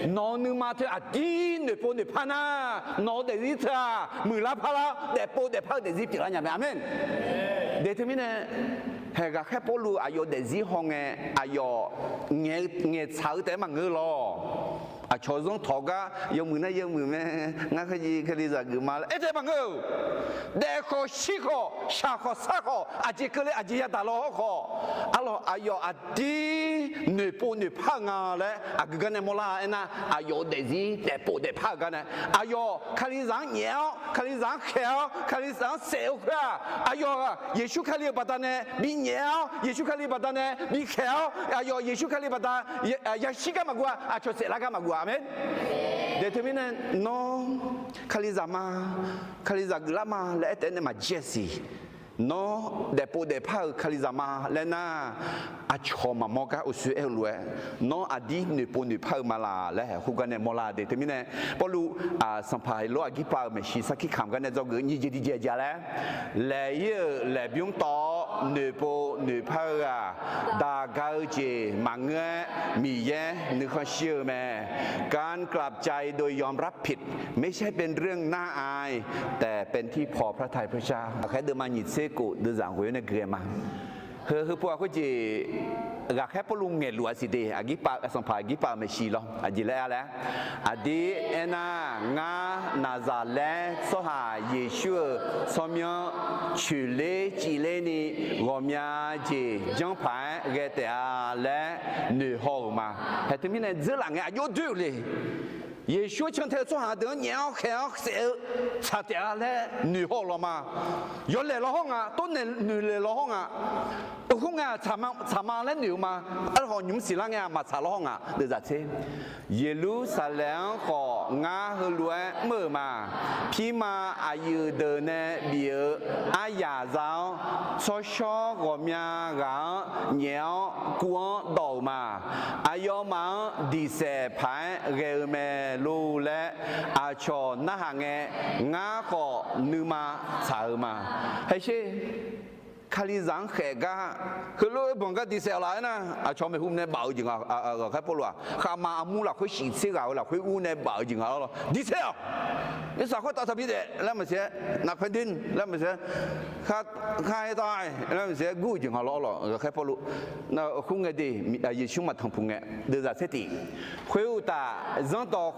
nawq-eu nuima teu aqdir noeqpov noeqpar nar, nawq-eu daefzir teu-aq muiqlar parlar, daefpov daefpar-eu daefzir pyeuflar nya mae. Aqmeq. De teumirnae, Haeq ghaqkhaer Pawrluv aqyawf daefzir hawngae, aqyawf ngaeqtsaq-eu taef-aer maqngeur lawr. Aqcawq zanr tawq gar yawmuiq nar yawmuiq mae, ngar kharjiv Kalizaq geuf ma laer aer taef-aer maqngeur-euq. Daef khawf, shir khawf, shaq khawf, sar khawf, aqjeq keuvle aqjeq yadaq law hawr khawf, arlawq aqyawf aqdir noeqpov noeqpar-eu nga laer aqgeu gar nae mawrlar-a. Aernar, aqyawf-euq daefzir daefpov daefpar-eu gar nae, aqyawf Kalizaq-anr nyaef-awr, Kalizaq-anr khaeq-awr, Kalizaq-anr saef-eu khoer-aq, aqyawf-aq Yeqsur Kali-euq baqdanae bi nyaef-awr, Yeqsur Kali baqdanae bi khaeq-awr, aqyawf Yeqsur Kali baqda yashir gar maqguv-a, aqcawq saeflar gar maqguv-a. Aqmeq. Daeq teumirnae, nawr Kalizaq ma, Kalizaq geuflar ma laer aer taef-aer nae maqjir-a siq. Nawr daefpov daefpar-euq Kalizaq ma laer nar, aqcawq maqmawr gar uqshoe aer-eu lof-aer, nawr aqdir noeqpov noeqpar-eu ma laq laer haeq khoergar nae mawrlar de. Teumirnae, Pawrluv Sanqpaq Heqlof aqgirpav-euq maeqshi sarkir kamq gar nae dzawgeuf nyiq jeq tiqjeq-aq jaq laer, laeq-ir-euq laeqbymr tawv-awr, noeqpov noeqpar-eu ghaq, daq ga-eu jeq maqngeur-aer, Miqyaer nuikhanr shir-eu mae. การกลับใจโดยยอมรับผิดไม่ใช่เป็นเรื่องน่าอาย แต่เป็นที่พอพระทัยพระเจ้า Aqkhaer deuvma nyiq tser kof deuvzaq ghoe-awr nae gui-aer ma. Heu heupov-aq khoerjeq, ghaqkhaer Pawrluv ngaeqluf-a siq de, aqgirpav, Sanqpaq aqgirpav-euq maeqshi lawr. Aqjeq laer-a laer, aqdir aernar, ngar Naqzaqlaer tsawrhaq Yeqsur-euq tsawrmyanr coeqler civler ni ghawqmya jeq janrpaq-aer ghae taef-a laer noeqhaw-euq ma. Haeq teumirnae dzeurlaf ngae aqjox doer-euq le. Yeqsur-anr cantae-eu tsawrhaq deuq-anr nyaef-awr khaeq-awr saef-eu tsaq taef-a laer noeqhaw-euq law ma. Yawlaeq law hawr nga, tawrnaeq noeqlaeq law hawr nga. Eukhoer ngae-aq tsaq ma laer noeq-eu ma. Aerkhawf nymq-mr siqlar ngae-aq maqtsaq law hawr nga. Deuvzaq tser, Yeqlursaqlaeq-anr khawf ngar heulof-aer mr-euq ma. Pirma aqyuif deuq nae bif-eu aryaq za-awr, tsawrshawr ghawqmya ghaq-anr nyaef-awr kuv-anr dawv-euq ma. Aqyawfmaf-anr diqsaef paq-aer ghae-eu mae lor laer aqcawq narhaq ngae, ngar khawf nuima tsaq-eu ma. Haeqsher, Kalizaq-anr khaeq gar, heulof-aer banq gar diqsaef laf-aer nar, aqcawq maeqhu nae baf-eu jeq nga. Ghaqkhaer Pawrluv-aq, khaqma armur lafkhoer shif tser ghaq-eu lafkhoer ur nae baf-eu jeq nga lawr. Diqsaef-awq. Irsaq khoertav taqbi daef laer maqsiq-aer, naqpae doer laer maqsiq-aer, khar aer tav-aer laer maqsiq-aer gur-eu jeq nga lawr lawq. Ghaqkhaer Pawrluv, nar-eu khoerngae de, Yeqsur maqtanq puq ngae, deuvzaq tser tiq. Khoeruqtaf, zanrdawq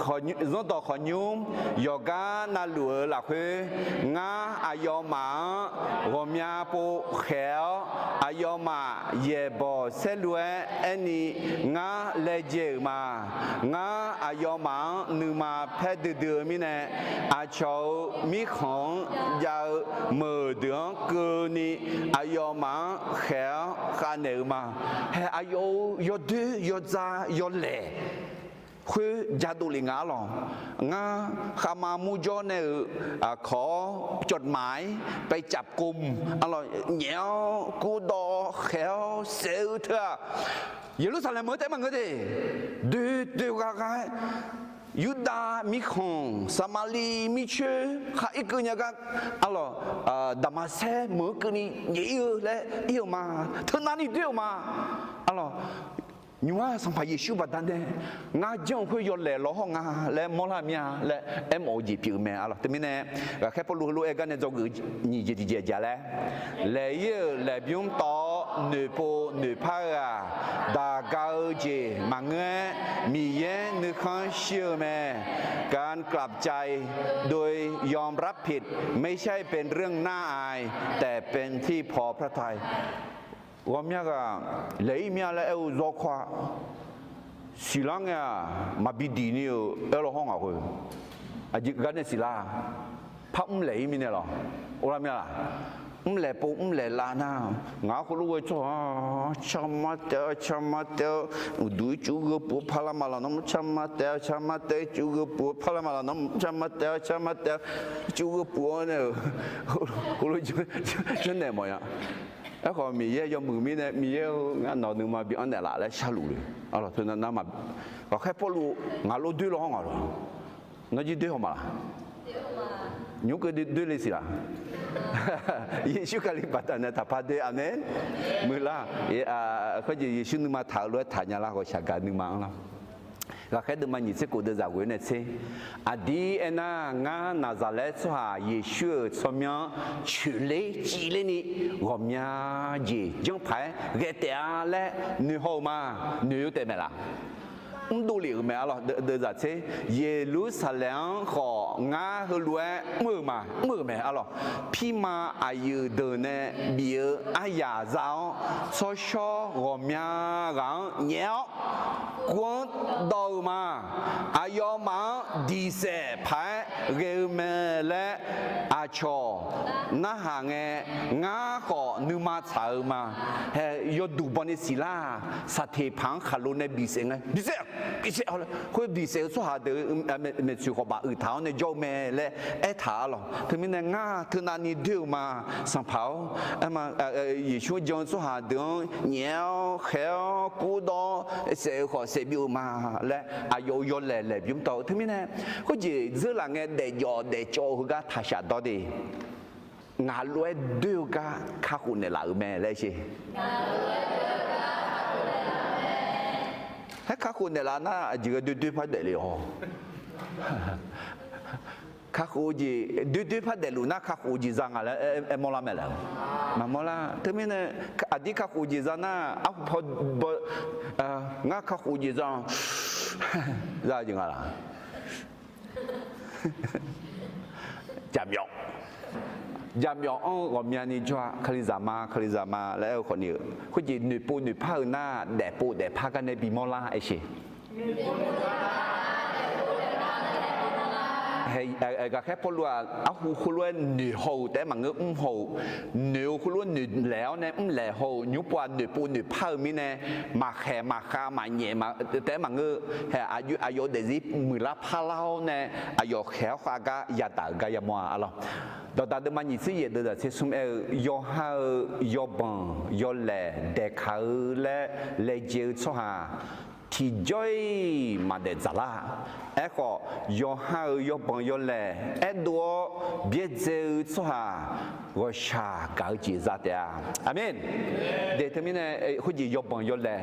khawqnymr yawqgar navluf-eu lafkhoer, ngar aqyawfmaf-anr ghawqmya pov khaeq-awr, aqyawfmaf yaeqbawq saerlu-aer aerni, ngar laejae-euq ma. Ngar aqyawfmaf-anr nuima paer duidui-eu mirnae, aqcawq-euq mirkhanq-anr jav-eu meuq deuq-anr keuvni, aqyawfmaf-anr khaeq-awr khavnaeq-eu ma. Haeq aqyawf-euq yawdoer yawdza yawlaeq khoer jadov lef nga-ar lawq. Ngar khaqma murjawr nae-euq kawq-awr cawqmaf-ir paecav kom, nyaef-awr kurdawv khaeq-awr saef-eu teu-aq, Yeqlursaqlaeq meuq-eu taef maqngeur de. Doe doe ghaq ghaq-aer, Yurdav mirkhanq, Saqmaqliv mircoer khar irkeuv nya gar, arlawq, Daqmaqsaer meuq-eu keuvni nyaef-ir-eu laer ir-eu ma. Teunavni doer-euq ma. Arlawq, nymq-mr-aq Sanqpaq Yeqsur baqdanae ngar janr-eu khoer yawlaeq law hawr nga laer mawrlar mir-a laer aermawf-eu jeq pyeuf-eu mae. Arlawq, teumirnae ghaqkhaer Pawrluv heulof-aer gar nae dzawgeuf nyiq jeq tiqjeq jaq laer, laeq-ir-euq laeqbymr tawv-awr noeqpov noeqpar-eu-aq, daq ga-eu jeq maqngeur-aer, Miqyaer nuikhanr shir-eu mae. การกลับใจโดยยอมรับผิด ไม่ใช่เป็นเรื่องน่าอาย แต่เป็นที่พอพระทัย Ghawqmya ghaq laeq-ir mir-a laer aer-eu zawr kawr-a. Siqlar ngae-aq maqbi diq ni-euq aer law hawr ngaq khoer, aqjeq gar nae siqlar-a. Par mrlaeq-ir mirnae lawq. Or lar mir-a laq? Mrlaeq pov mrlaeq lav nar, ngaq-anr khoerlof ghae tsawrhaq-a, carma taef-a, carma taef-a, uqduq ircuf gheu puq-eu parlar maqlaq nawr mr, carma taef-a, carma taef-a, ircuf gheu puq-eu parlar maqlaq nawr mr, carma taef-a, carma taef-a, ircuf gheu puq-awr nae-euq khoerlof janrnaeq mawf-a. Aerkhawf Miqyaer yawmuiq mirnae, Miqyaer-eu, ngar nawq-euq nuima bi anr naeqlaf laer sharluf le. Arlawq, teunav nar ma, ghaqkhaer Pawrluv ngaq lof doer law hawr ngaq lawq. Nawr jir doer haw ma laq? Nymq-mr keuv doer le siq laq? Yeqsur Kali baqdanae taqpar doer. Aqmeq. Muiqlar, khoerjeq Yeqsur nuima taq-eu lof-aer taqnya lar, ghawqshaq gaq nuima-anr lar. Ghaqkhaer deuvma nyiq tser kof deuvzaq ghoe nae tser. Aqdir aernar, ngar Naqzaqlaer tsawrhaq Yeqsur-euq tsawrmyanr coeqler civler ni, ghawqmya jeq janrpaq-aer ghae taef-a laer noeqhaw-eu ma. Noeq-eu taef mae laf? Mrdov lef-euq mae arlawq. Deuvzaq tser, Yeqlursaqlaeq-anr khawf ngar heulof-aer mr-eu ma, mr-euq mae arlawq. Pirma aqyuif deuq nae bif-eu aryaq za-awr, tsawrshawr ghawqmya ghaq-anr nyaef-awr, kur-anr dawv-eu ma. Aqyawfmaf-anr diq saef paq-aer ghae-eu mae laer aqcawq narhaq ngae, ngar khawf nuima tsaq-eu ma. Hae, yawduq bawni siqlar-aq, saqteq paq-anr khaqlo nae bisaef ngae, bisaef, bisaef, khoer bisaef-eu tsawrhaq deuq maeqtsoeq khawf baf uiq taq-awr nae jawr-eu mae laer aertaq arlawq. Teumirnae ngar teunav ni doer-eu ma. Sanqpaq-awr, Yeqsur-anr jan-eu tsawrhaq deuq-anr nyaef-awr khaeq-awr kurdawr saef-eu khawf saef byov-eu ma laer aqyawf-euq yawlaeq laeqbymr tawv-eu. Teumirnae khoerjeq dzeurlaf ngae daefjawf daefcawv-eu heugar taqshaf dawr de. Ngaq lof-aer doer-eu gar kakhof naeqlaf-euq mae laer sher. Haer kakhof naeqlaf nar aqjeq ghae doer doer par daefle-awq. Kakhof-eu jeq doer doer par daefluf nar kakhof-eu jeq za nga laer aer mawrlar mae laer. Maqmawr lar. Teumirnae aqdir kakhof jeq za nar arhu paw baw, ngar kakhof jeq za za-eu jeq nga laq? Jaqmyawf, jaqmyawf-anr-eu ghawqmyani jawr-a, Kalizaq ma, Kalizaq ma laer aer-eu khawf ni-eu, khoerjeq noeqpov noeqpar-eu nar daefpov daefpar gar nae bimawr lar aer sher. Ghaqkhaer Pawrluv-aq arhu khoerlof-aer noeqhaw-euq taef-aer maqngeur, mrhaw-euq, noeq-eu khoerlof-aer noeqlaeq-awr nae mrlaeq haw-euq nymr pov-aq noeqpov noeqpar-eu mirnae, maqkhaeq maqkhav maqnyaef taef-aer maqngeur, hae, aqyawf daefzir muiqlar parlar-awr nae aqyawf khaeq-awr khav gar yadaq-euq gar yamawr-a arlawq. Dawqdaq deuvma nyiq tser yaef deuvzaq tser smr aer-eu, yawqha-euq yawbanq yawlaeq daeqkaq-eu laer laejae-eu tsawrhaq tiqjawr-iq maqdaef dzaqlar. Aerkhawf, yawqha-euq yawbanq yawlaeq aerdov-awr byaerdzae-eu tsawrhaq ghawqshaq gaq-eu jeq za taef-a. Aqmeq. De teumirnae khoerjeq yawbanq yawlaeq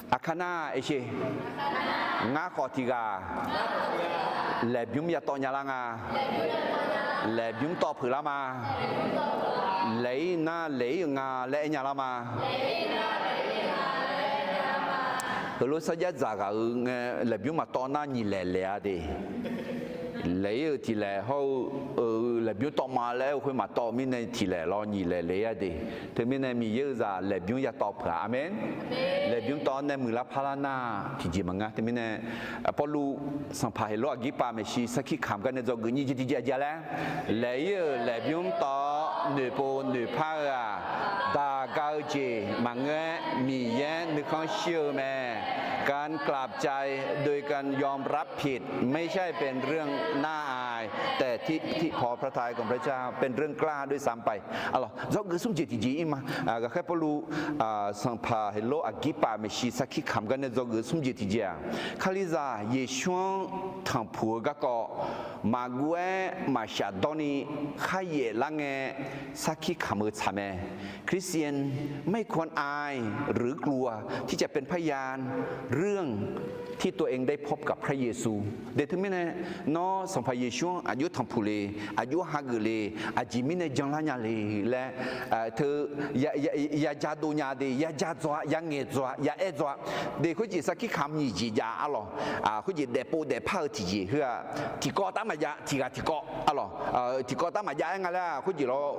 aqkar nar aer sher. Ngar khawf tiq ghaq laeqbymr yatawv nya lar nga. Laeqbymr tawv peuq lar ma. Laeq-ir nar laeq-ir-euq nga laer aer nya lar ma. Heulof sarjax dzaq ghaq-euq ngae, laeqbymr maqtawv nar nyiq laeq laeq-a de. Laeq-ir-euq tiq laeq hawr-eu, laeqbymr tawv ma laer aer-eu khoer maqtawv mirnae tiq laeq lawr nyiq laeq laeq-a de. Teumirnae Miqyaer-euq zaq laeqbymr yatawv peuq-a. Aqmeq. Laeqbymr tawv nae muiqlar parlar nar tiqjeq maqngeur. Teumirnae Pawrluv Sanqpaq Heqlor Aqgirpav maeqshi sarkir kamq gar nae dzawgeuf nyiq jeq tiqjeq aqjeq laer, laeq-ir-euq laeqbymr tawv-awr noeqpov noeqpar-eu-aq, daq ga-eu jeq maqngeur-aer Miqyaer nuikhanr shir-eu mae. การกลับใจโดยการยอมรับผิด ไม่ใช่เป็นเรื่องน่าอาย แต่ที่พอพระทัยของพระเจ้า เป็นเรื่องกล้าด้วยซ้ำไป Arlawq, dzawgeuf smr jeq tiqjeq-ir ma. Ghaqkhaer Pawrluv, Sanqpaq Heqlor Aqgirpav maeqshi sarkir kamq gar nae dzawgeuf smr jeq tiqjeq-aq, Kalizaq Yeqsur-anr tanqpuq-eu garkawv maqguv-aer maqshaf dawrni kharyaef lar ngae sarkir kamq-eu tsaq mae. คริสเตียนไม่ควรอายหรือกลัวที่จะเป็นพยานเรื่องที่ตัวเองได้พบกับพระเยซู De teumirnae, nawr Sanqpaq Yeqsur-anr aqjox tanqpuq le, aqjox hageuf le, aqjeq mirnae janlar nya le laer, teu, ya ja dov nya de, ya ja dzaw-a, ya ngaeq dzaw-a, ya aer dzaw-a. De khoerjeq sarkir kamq nyiq jeq jav arlawq. Khoerjeq daefpov daefpar-eu tiqjeq heu-aq, tiqkawv tar maqjav, tiq ghaq tiqkawv arlawq. Tiqkawv tar maqjav-aer nga laer-aq, khoerjeq lawr,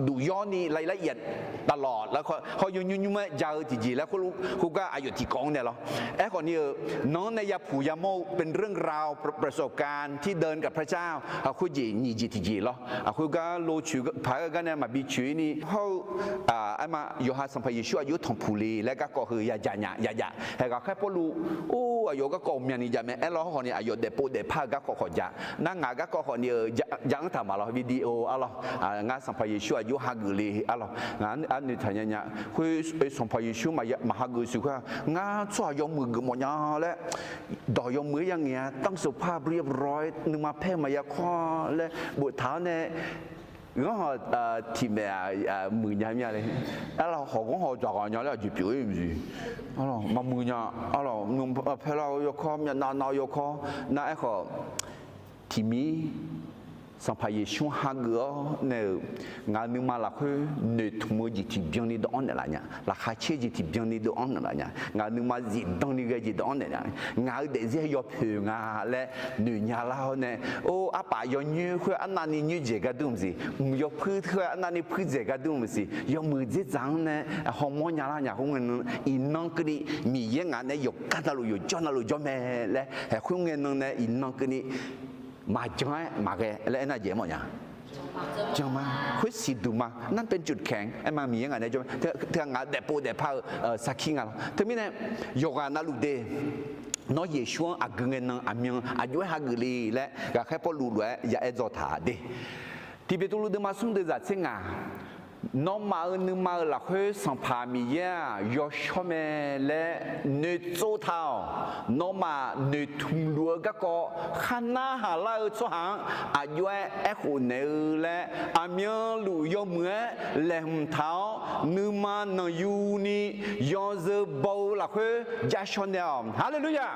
duq yawrni รายละเอียดตลอด laer hawr yawnyir nymr-aer ja-eu tiqjeq laer khoerlof, khoergar aqyawf tiqkawv-anr nae lawr. Aerkhawf ni-eu, nawq-anr nae yapuq yamawr-eu เป็นเรื่องราว ประสบการณ์ที่เดินกับพระเจ้า khoerjeq nyiq jeq tiqjeq lawr. Khoergar locoeq paq-aer gar nae maqbi coeq-ir ni hawr-eu, aerma yawqha Sanqpaq Yeqsur aqjox tanqpuq le laer garkawv heu ya ja nya ya jav. Hae, Ghaqkhaer Pawrluv, or, aqyawf garkawv myavni jav mae aerlawr hawr khawf ni aqyawf daefpov daefpar-eu garkawv khawf jav. Nar ngaq garkawv khawf ni-eu ja-anr taq maq lawr video arlawq. Ngar Sanqpaq Yeqsur aqjox hageuf le arlawq. Ngaq arnoeq taq nya nya. Khoer Sanqpaq Yeqsur maqhageuf siq khoer-aq, ngar tsawrhaq yawmuiq geufmawf nya laer, dawq yawmuiq-aer ya ngaeq-a, ต้องสุภาพเรียบร้อย nuima paer-eu maqya kawr laer boftaq-awr nae Ghanrhaw tiqmaef-aq muiqnya mir-a le. Arlawq, hawq ghanrhaw dzaqghaq nya laer aqjeq pyeuf-ir maqsiq. Arlawq, maqmuiq nya. Arlawq, paerlar-eu yawkawr, myavnav nav-eu yawkawr, nar aerkhawf, tiqmir Sanqpaq Yeqsur-anr hageuf-awr nae-euq, ngaq nuima lafkhoer noeqtmq-eu jeq tiqbyan ni dawv-anr naeqlaf nya, laqkhaq caer jeq tiqbyan ni dawv-anr naeqlaf nya, ngaq nuima zifdan ni ghae jeq dawv-anr naeqlaf nya, ngaq-euq daefzir yawpoeq nga laer noeqnya lar-awr nae, or, arpaf yawnyoer khoer arnavni nyoerdzaeq gar dur maqsiq, mq yawpuir khoer arnavni puirdzaeq gar dur maqsiq, yawmuiq dzerdzaq-anr nae hawmawr nya lar nya khoerngae nan, iqnan keuvni Miqyaer ngaq nae yawqgar navluf yawqjawr navluf jawr mae laer haeq khoerngae nan nae iqnan keuvni maqjan-aer maqghae laer aernar jeq mawf nya. Jan ma, khoer siqduq ma, nar เป็นจุดแข็ง aer ma, Miqyaer ngaq nae jawr, teu-aq ngaq daefpov daefpar-eu sarkir nga lawr. Teumirnae yawqghaq navluf de, nawr Yeqsur-anr aqgeu ngae nan aqmyan aqjox-aer hageuf le laer ghaqkhaer Pawrluv lof-aer ya aer dzaw taq de. Tiqbeqtuvluv deuvma smr deuvzaq tser ngaq, nawmaf-euq nuima-euq lafkhoer Sanqpaq Miqyaer-aq yawshawr mae laer noeqtsov taq-awq. Nawmaf noeqtmq luf-eu garkawv kharnar haq lar-eu tsawrhaq-anr aqjox-aer aerkhof naeq-eu laer aqmyanluf yawmuiq-aer laeqhmq taq-awr nuima nanqyuni yawzeu baw-eu lafkhoer javshaw naeq-awq. Haleluya!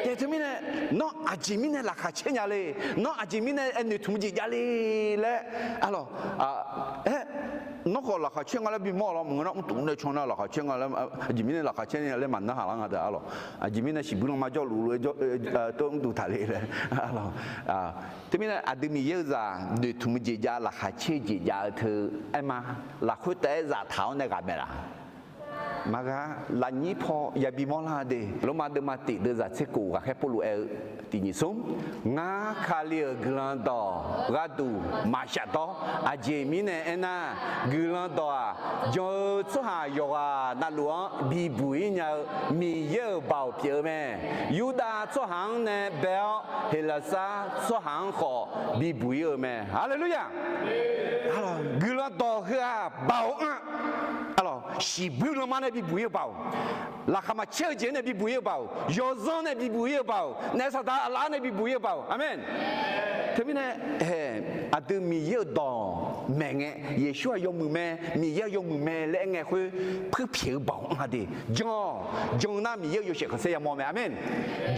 Tae teumirnae, nawr aqjeq mirnae laqkhaq caer nya le, nawr aqjeq mirnae aer noeqtmq jeq jav le laer, arlawq, aer, nawr khawf laqkhaq caer nga laer bimawr-awq lawr, maqngeur nar mrtuf nae can nar laqkhaq caer nga laer, aqjeq mirnae laqkhaq caer nya laer maqnar haq lar nga de, arlawq. Aqjeq mirnae siqbuir lanma jawrluf-eu tov mrduq taq le laer, arlawq. Teumirnae aqdui Miqyaer-eu zaq noeqtmq jeq jav, laqkhaq caer jeq jav-eu teu aer ma, lafkhoer taef-aer zaftaq-awr nae ghaq maeq laf maqgha, lafnyir paw yabi mawrlar de. Lormav deuvma tiq deuvzaq tser kof ghaqkhaer Pawrluv aer-eu tiq nyiq smr, ngar Kali-euq guiqlanq dawq gharduq maqshaf dawr. Aqjeq mirnae aernar, guiqlanq dawq-aq, jan-eu tsawrhaq yawqghaq navluf-anr bibuq-ir nya-eu Miqyaer-euq baoq pyeuf-eu mae. Yurdav tsawrhaq-anr nae bae-awr, Heqlaqsar tsawrhaq-anr khawf bibuq-ir-eu mae. Haleluya! Guiqlanq dawq heu-aq baoq-anr, arlawq, siqbuir lanma nae bibuq-ir-eu baoq, laqkhaq maqcaer-eu jeq-anr nae bibuq-ir-eu baoq, yawzanr nae bibuq-ir-eu baoq, naef saqdaq aqlaf-anr nae bibuq-ir-eu baoq. Aqmeq. Teumirnae, aqdui Miqyaer-euq dawq maeq ngae, Yeqsur-aq yawmuiq mae, Miqyaer-aq yawmuiq mae laer aer ngae khoer, puirpyaeq-eu baoq-anr ha de. Jan-awq. Jan nar Miqyaer-euq yawshaef khanqsaer yamawr mae. Aqmeq.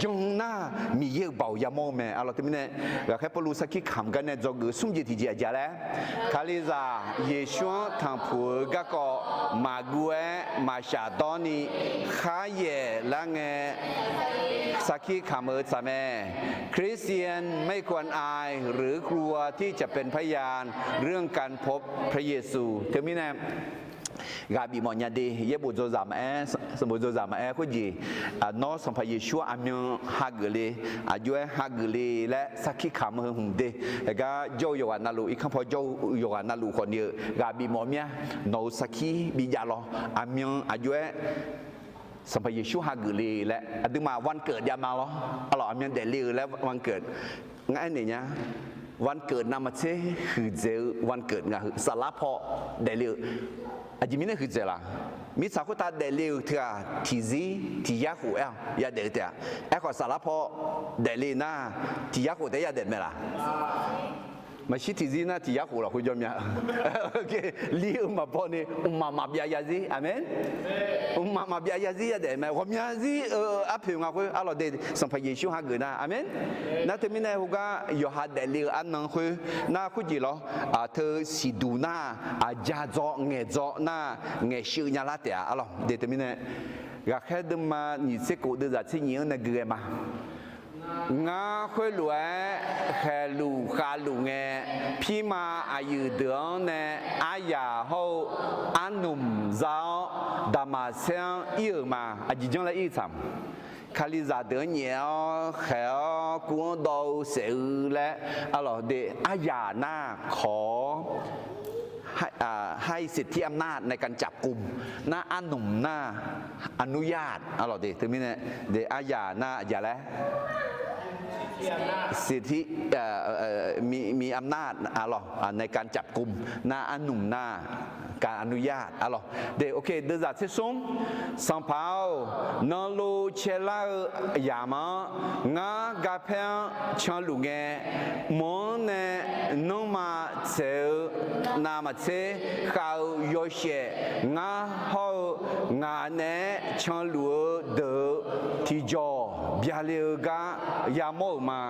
Jan nar Miqyaer-euq baoq yamawr-eu mae. Arlawq, teumirnae ghaqkhaer Pawrluv sarkir kamq gar nae dzawgeuf smr jeq tiqjeq aqjeq laer, Kalizaq Yeqsur-anr tanqpuq-eu garkawv maqguv-aer maqshaf dawrni kharyaeq lar ngae, sarkir kamq-eu tsaq mae. คริสเตียนไม่ควรอาย หรือกลัวที่จะเป็นพยาน เรื่องการพบพระเยซู Teumirnae, ghaq bifmawf nya de. Yaerbof dzawzaq maqaer, sanqbof dzawzaq maqaer khoerjeq, nawr Sanqpaq Yeqsur aqmyan hageuf le, aqjox-aer hageuf le laer sarkir kamq-eu heu hmq de. Aqgar jawr-eu yawqghaq navluf, irkanr paw jawr-eu yawqghaq navluf khawfni-eu ghaq bifmawf mir-a. Nawq-euq sarkir bijav lawr. Aqmyan aqjox-aer Sanqpaq Yeqsur hageuf le laer aqduimaf วันเกิด javma lawr. Arlawq, aqmyan daefle-eu laer วันเกิด ngar aernaeq nya. วันเกิด navmaqtser huiqdzaeq-eu วันเกิด ngaq heu saflar paw daefle-eu. Aqjeq mirnae huiqdzaeq laf? Mirtsaq khoertav daefle-euq teu-aq tiqzir tiq yar khof aer-awq yadaef-eu taef-a. Aerkhawf saflar paw daefle nar tiq yar khof taef-aer yadaef mae laf? Maqshir tiqzir nar tiq yar khof lafkhoer jawr mya. Lir-eu maqbaw ni mqmaq maqbyav yazir. Aqmeq. Mqmaq maqbyav yazir yadaef mae. Ghawqmya zir-eu arpoeq nga khoer arlawq de, Sanqpaq Yeqsur hageuf nar. Aqmeq. Nar teumirnae heugar yawqha daefle-eu arnan khoer nar khoerjeq lawr. Aqteu siqduq nar, aqja dzaw ngaeq dzaw nar, ngaeqsheu nya lar taef-a arlawq de. Teumirnae ghaqkhaer deuvma nyiq tser kof deuvzaq tser nyiq-anr nae gui ghae ma. Ngar khoerlof-aer khaeqluf khavluf ngae, pirma aqyuif deuq-anr nae aryaq hawr-eu arnmq za-awr, Daqmaqsaer-anr ir-euq ma. Aqjeq janr laer ir-eu tsaq. Kalizaq deuq-anr nyaef-awr khaeq-awr kuv-anr dawv-eu saef-eu laer arlawq de, aryaq nar kawq-awr ให้สิทธิอำนาจในการจับกุม nar arnmq nar อนุญาต arlawq de. Teumirnae de aryaq nar aqjeq laer สิทธิ มีอำนาจ arlawq ในการจับกุม nar arnmq nar การอนุญาต arlawq de. Deuvzaq tser smr, Sanqpaq-or, nanlov caelar-eu yamq-anr ngar garpaer-anr canluf ngae, mq-anr nae nanrma tsaeq-eu navmaqtser khav-eu yawshaef ngar hawr-eu ngaq naeq-aer canluf-eu deuq-eu tiqjawq byale-eu gar yamawr-euq ma.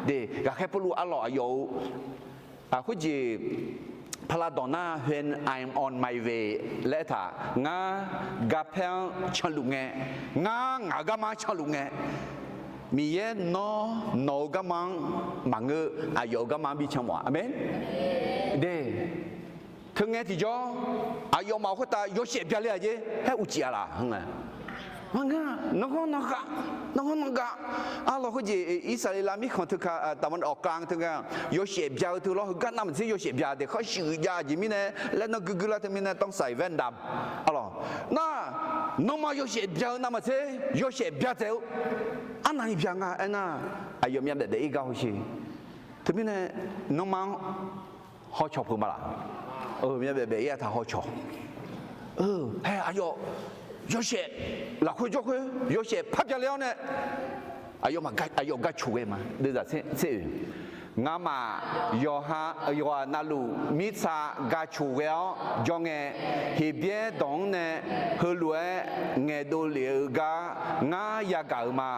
De, ghaqkhaer Pawrluv arlawq aqyawf-euq khoerjeq paqlav dawq nar, When I'm on my way laer aertaq, ngar garpaer-anr canluf ngae, ngar ngaq-euq garma-anr canluf ngae, Miqyaer nawr nawq-euq garma-anr maqngeur, aqyawf-euq garma-anr bi can mawf-a. Aqmeq. De, teungae tiqjawr aqyawfmaf khoertav yawshaef byale-aq jer, haer uqcif-a laq. Ngar nanghawr nangav, nanghawr nangav, arlawq khoerjeq Irsaqleqlav mirkhanq teuka, ตะวันออกกลาง teuka, yawshaef bya-eu teu lawr, heugar navmaqtser yawshaef bya de, khar shuif jav jeq mirnae laer nar guiqguiq lar teu mirnae ต้องใส่แว่นดำ arlawq. Nar, nanrma yawshaef bya-eu navmaqtser yawshaef byatsaev-eu arnavni bya nga aernar, aqyawf myavbaef baef-ir gar hawsher. Teumirnae nanrma-anr hawcawq peuq ma laq. Myavbaef baef-ir-a taq hawcawq. Hae aqyawf yawshaef lafkhoer jawrkhoer yawshaef par byale-awr nae, aqyawf gar coq ghae ma. Deuvzaq tser-oe, ngamaf yawqha yawqghaq navluf mirtsa gar coq ghae-awr jawr ngae, Heqbyaer dawq-anr nae heulof-aer ngaeqdov lef-eu gar ngar yagaq-euq ma.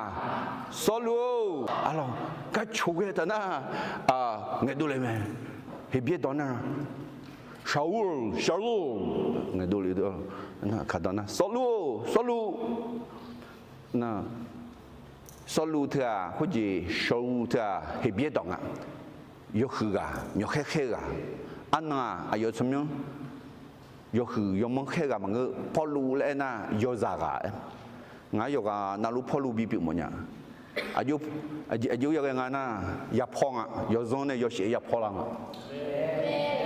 Sawrluv-or, arlawq, gar coq ghae taf nar, ngaeqdov lef mae. Heqbyaer dawq nar, Sawrluv, Sawrluv, ngaeqdov lef-eu kaqdawq nar, Sawrluv-or, Sawrluv. Nar, Sawrluv teu-aq khoerjeq Sawrluv teu-aq Heqbyaer dawq nga. Yawhuiq ghaq, myawqkhaer khaer-eu ghaq. Arnan-aq aqyawf tsawrmyanr yawhuiq yawmanr khaer-eu ghaq maqngeur. Pawrluv laer aernar yawzaq ghaq-aer. Ngaq-aer yawqghaq navluf Pawrluv bipyeuf mawfnya. Aqjox-aer yaghae nga nar, yapawr nga. Yawzanr nae yawshaef-aer yapawr lar nga.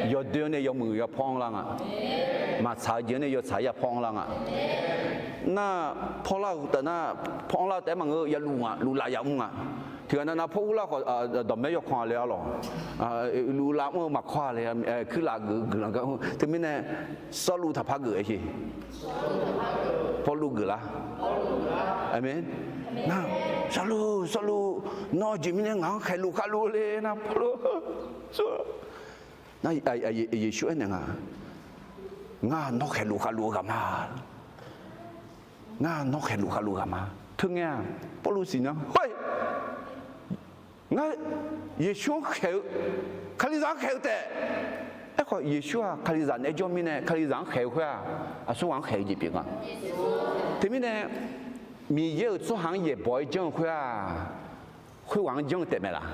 Yawdoer-anr nae yawmuiq yapawr-anr lar nga. Maqtsaq-eu jeq-anr nae yawtsaq-aer yapawr-anr lar nga. Nar, pawrlar-eu taf nar, pawrlar-eu taef-aer maqngeur, yaluf nga, luflaf yamr nga. Tiq ghaq nav nav pawr urlar khawf, dawqmaer yawkan-a le arlawq. Luflaf mr-eu maqkawr-a le, kuirlaf geuf guiqlanq gar. Teumirnae Sawrluv taqpar geuf-aer sher. Pawrluv geuflar. Aqmeq. Nar, Sawrluv, Sawrluv, nawr aqjeq mirnae ngaq-anr khaeqluf khavluf le nar, Pawrluv, Sawrluv. Nar, Yeqsur aernaeq nga, ngar nawr khaeqluf khavluf-eu ghaq ma. Ngar nawr khaeqluf khavluf-eu ghaq ma. Teungae-aq, Pawrluv siqnya, hoi, ngar Yeqsur-anr khaeq-eu, Kalizaq-anr khaeq-eu taef. Aerkhawf Yeqsur-aq Kalizaq naeq-aer jawr mirnae Kalizaq-anr khaeq-eu khoer-aq, aqsurghaq-anr khaeq-eu jeq pyeuf nga. Teumirnae Miqyaer-euq tsawrhaq-anr yaeqbawq-aer janr-eu khoer-aq, khoerghaq-anr janr-eu taef mae laq?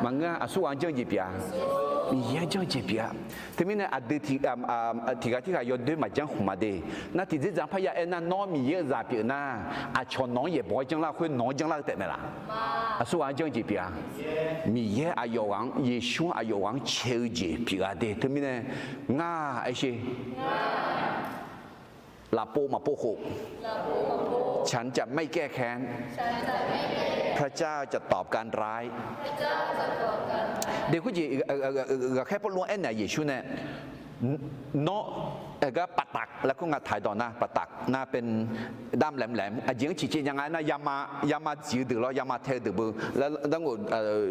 Maqngeur-a. Aqsurghaq-anr janr-eu jeq pyeuf-a. Miqyaer-anr janr-eu jeq pyeuf-a. Teumirnae aqdui tiq ghaq tirghaq yawdoer maqjanr khmq ma de. Nar tiqdzerdzaq parya aernar, nawr Miqyaer-euq zaq pyeuf nar, aqcawq nawq-anr yaeqbawq-aer janrlar khoer nawq-anr janrlar-eu taef mae laq? Aqsurghaq-anr janr-eu jeq pyeuf-a. Miqyaer aqyawf ghaq-anr, Yeqsur aqyawf ghaq-anr cae-eu jeq pyeuf-a de. Teumirnae ngar aersher หลับปูหมอบปู ฉันจะไม่แก้แค้น พระเจ้าจะตอบการร้าย De khoerjeq ghaqkhaer Pawrluv-anr aernaeq-a, Yeqsur nae, nawr, aer gar ปากตัก laer khoer nga taq-aer dawq nar, ปากตัก nar เป็นด้ามแหลมๆ aqjeq-anr ciqcaev nya nga aernar, yama, yama dziq-eu deuq lawr, yama tae-eu deuq beu, darghof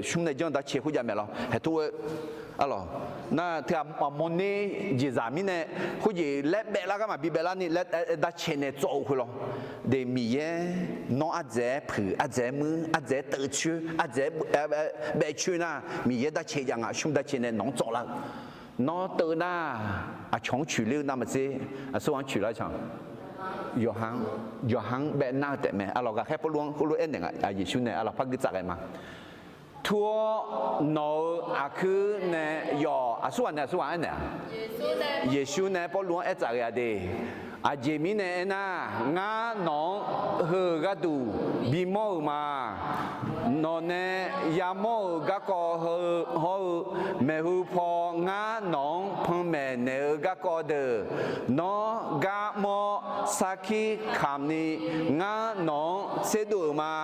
smr nae janr darcae khoerjav mae lawr, haeqtov-eu, arlawq, nar teu-aq mawrner jeqzaq mirnae, khoerjeq laer baeflar gar maqbi baeflar ni laer darcae nae tsawv-eu khoer lawr. De Miqyaer nawr ardzaeq-aer puiq, ardzaeq-aer muir, ardzaeq-aer teuvcoer, ardzaeq-aer baefcoer nar, Miqyaer darcae jav nga, smr darcae nae nawq-anr tsawvlar-eu. Nawr teuv nar, aqcawq-anr coeqler-eu navmaqtser, aqsurghaq-anr coeqlar can. Yawqha-anr, yawqha-anr baef nar-eu taef mae. Arlawq, ghaqkhaer Pawrluv-anr heulof aernaeq nga, Yeqsur nae arlawq par gui tsaf ghae ma. Tur-awr nawq-euq aqkuir nae yawf, aqsurghaq nae aqsurghaq aernaeq-a? Yeqsur nae Pawrluv-anr aer tsaf ghae-a de. Aqjeq mirnae aernar, ngar nawq-anr heu-euq gharduq bimawr-euq ma. Nawq nae yamawr-euq garkawv hawr-eu maeqhu paw ngar nawq-anr panmaeq naeq-eu garkawv deuq, nawr gar mawr sarkir kamq ni ngar nawq-anr tserdov-euq ma.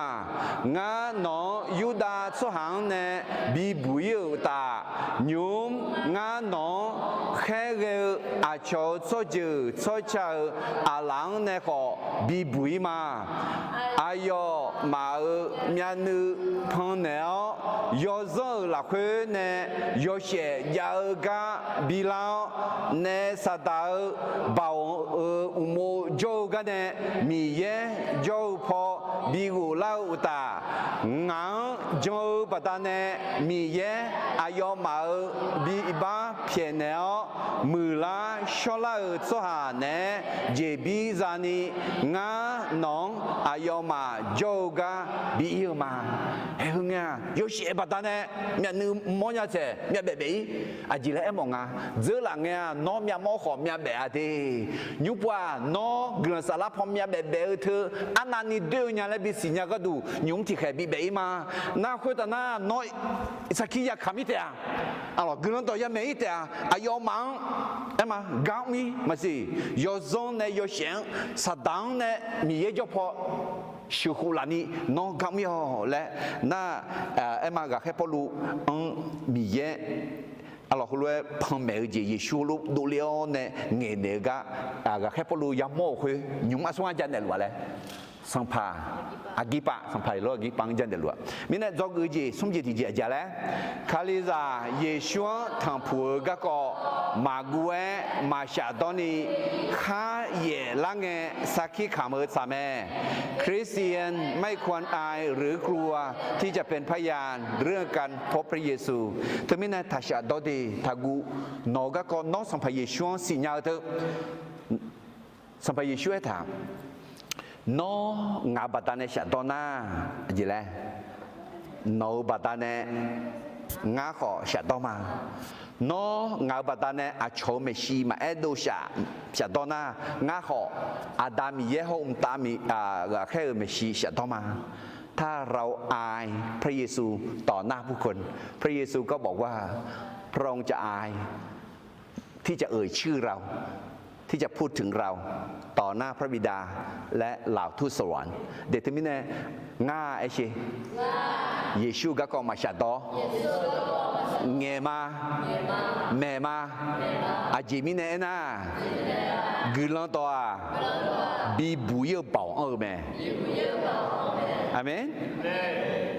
Ngar nawq-anr Yurdav tsawrhaq-anr nae bibuq-ir-euq uqtaf, nymq-mr ngar nawq-anr khaerghae-eu aqcawq-euq tsawrjeuq tsawrca-euq aqlaf-anr nae khawf bibuq-ir ma. Aqyawfmaf-euq myavnuiv pannaeq-awr, yawzanr-euq lafkhoer nae yawshaef jav-eu gar bilar-awr, naef Saqdaq-euq baoq-euq uqmov jawr-eu gar nae Miqyaer jawr-eu paw bighof lar-eu uqtaf, ngaq-anr jan-eu baqdanae Miqyaer aqyawfmaf-euq bi bar pyaeqnaeq-awr, muiqlar shawrlar-euq tsawrhaq naeq-aer jeqbir zani, ngar nawq-anr aqyawfmaf jawr-eu gar bi ir-eu ma. Haeq heu ngae-aq, yawshaef baqdanae myavnuiv mawrnya taeq myavbaef baef-ir. Aqjeq laer aermawf nga, dzeurlaf ngae-aq, nawr myavmawr khawf myavbaef-a de. Nymrpov-aq, nawr guiqlanq saflar paw myavbaef baef-eu teu arnavni doer-eu nya laer bisiq nya gharduq nymq-mr tiqkhaeq bibaef-ir ma. Nar khoertav nar nawr sarkir yakaq mir taef-a, guiqlanq dawq yamaeq-ir taef-a, aqyawfmaf-anr aerma gar mr-ir maqsiq. Yawzanr nae yawshaef-anr Saqdaq-anr nae Miqyaer jawr paw sheuqkhof lafni nawr gar mr-ir-awq laer nar, aerma ghaqkhaer Pawrluv-anr Miqyaer arlawq heulof-aer panmaeq-eu jeq Yeqsur heulof dovle-awr nae ngaeqnaeq-eu gar, ghaqkhaer Pawrluv yamawr-euq khoer nymq-mr aqsur ngar janaeq luf-a laer, sanqpaq Aqgirpav, sanqpaq Eqlawr Aqgirpav-anr janaeq luf-a. Mirnae dzawgeuf-eu jeq smr jeq tiqjeq aqjeq-a laer, Kalizaq Yeqsur-anr tanqpuq-eu garkawv maqguv-aer maqshafdawr ni khar yaef lar ngae sarkir kamq-eu tsaq mae. คริสเตียนไม่ควรอายหรือกลัวที่จะเป็นพยานเรื่องการพบพระเยซู Teumirnae taqshafdawr de, taqguv. Nawq-eu garkawv nawr Sanqpaq Yeqsur-anr siqnya-eu teu. Sanqpaq Yeqsur aertaq, nawr ngaq-euq baqdanae shafdawr nar, aqjeq laer, nawq-euq baqdanae ngar khawf shafdawr ma. Nawr ngaq-euq baqdanae aqcawq-euq maeqshi maqaer dov shaf, shafdawr nar, ngar khawf Aqda Miqyaer hawr-eu mqtav miq, ghaqkhaer-euq maeqshi shafdawr ma. ถ้าเราอายพระเยซูต่อหน้าผู้คน พระเยซูก็บอกว่า พระองค์จะอายที่จะเอ่ยชื่อเรา ที่จะพูดถึงเราต่อหน้าพระบิดา และเหล่าทูตสวรรค์ Deq teumirnae, ngar aershe, Yeqsur-eu garkawv maqshafdawr, ngaeq ma, maeq ma, aqjeq mirnae aernar, guiqlanq dawq-aq, bibuq-ir-eu baoq anr-eu mae. Aqmeq.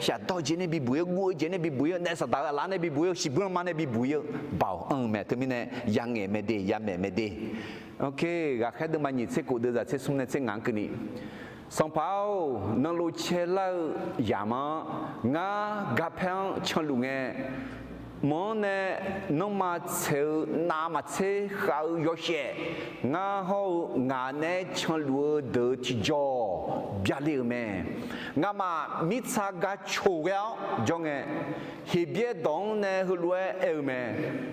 Shafdawr jeq nae bibuq-ir-eu, guv-eu jeq nae bibuq-ir-eu, naef Saqdaq-euq aqlaf nae bibuq-ir-eu, shiqbuir lanma nae bibuq-ir-eu baoq anr-eu mae. Teumirnae ya'ngaeq mae de, ya'maeq mae de. Oke, ghaqkhaer deuvma nyiq tser kof deuvzaq tser smr nae tser ngaq-anr keuvni, Sanqpaq-or, nanluf caelar-eu yamq-anr ngar garpaer-anr canluf ngae, mq-anr nae nanrma tsaeq-eu navmaqtser khav-eu yawshaef, ngar hawr-eu ngaq naeq-aer canluf-eu deuq-eu tiqjawq byale-euq mae. Ngamaf mirtsa ga coq ghae-awr jawr ngae, Heqbyaer dawq-anr nae heulof-aer aer-eu mae.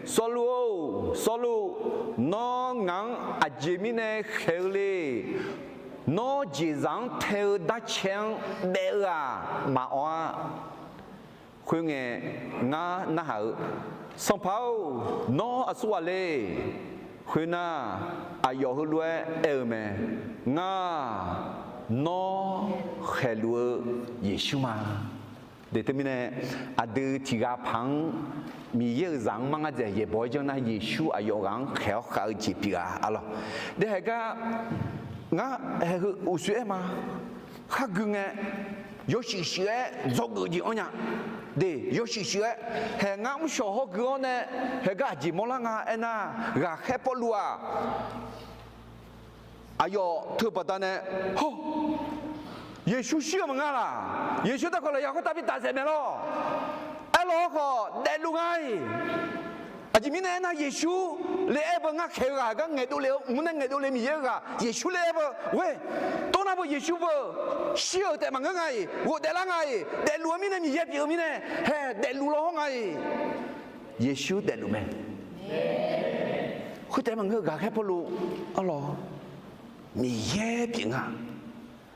Sawrluv-or, Sawrluv, nawr ngaq-anr aqjeq mirnae khaeq-eu le. Nawr jeqzaq-anr tae-eu darcae-anr daef-eu-aq maqawr-a. Khoerngae, ngar narhaq-eu, Sanqpaq-or, nawr aqsur ghaq le. Khoernar, aqyawf heulof-aer aer-eu mae. Ngar, nawr khaeqluf-eu Yeqsur ma. Deq teumirnae, aqdui tiqghaq paq-anr Miqyaer-euq zaq-anr mar ngar dzaeq yaeqbawq-aer janr nar, Yeqsur aqyawf ghaq-anr khaeq-awr khav-eu jeq pyeuf-a arlawq. Deq haeq gar, ngar haeq heu uqshoe aer ma. Khar gui ngae, yawshuif shuif-aer dzawgeuf jeq anr nya. Deq yawshuif shuif-aer, haeq ngar mrshawq hawr gui-awr nae, haeq gar aqjeq mawrlar nga aernar, ghaqkhaer Pawrluv-aq, aqyawf teu baqdanae, hawr, Yeqsur shir-eu maqngeur laq? Yeqsur darkawq lafyaq khoertav bi daq dzaeq mae lawr. Aerlawq-awr khawf daefluf nga-iq. Aqjeq mirnae aernar, Yeqsur le aer beu ngar khaeq-eu ghaq gar ngaeqdov le-eu, mq nae ngaeqdov le Miqyaer-eu ghaq Yeqsur le aer beu, ghoer, tov nar beu Yeqsur beu shir-euq taef maqngeur nga-iq, ghofdaef lar nga-iq, daefluf-eu mirnae Miqyaer pyeuf-eu mirnae, haeq daefluf law hawr nga-iq. Yeqsur daefluf mae. Khoertaef maqngeur, ghaqkhaer Pawrluv, arlawq, Miqyaer pyeuf nga.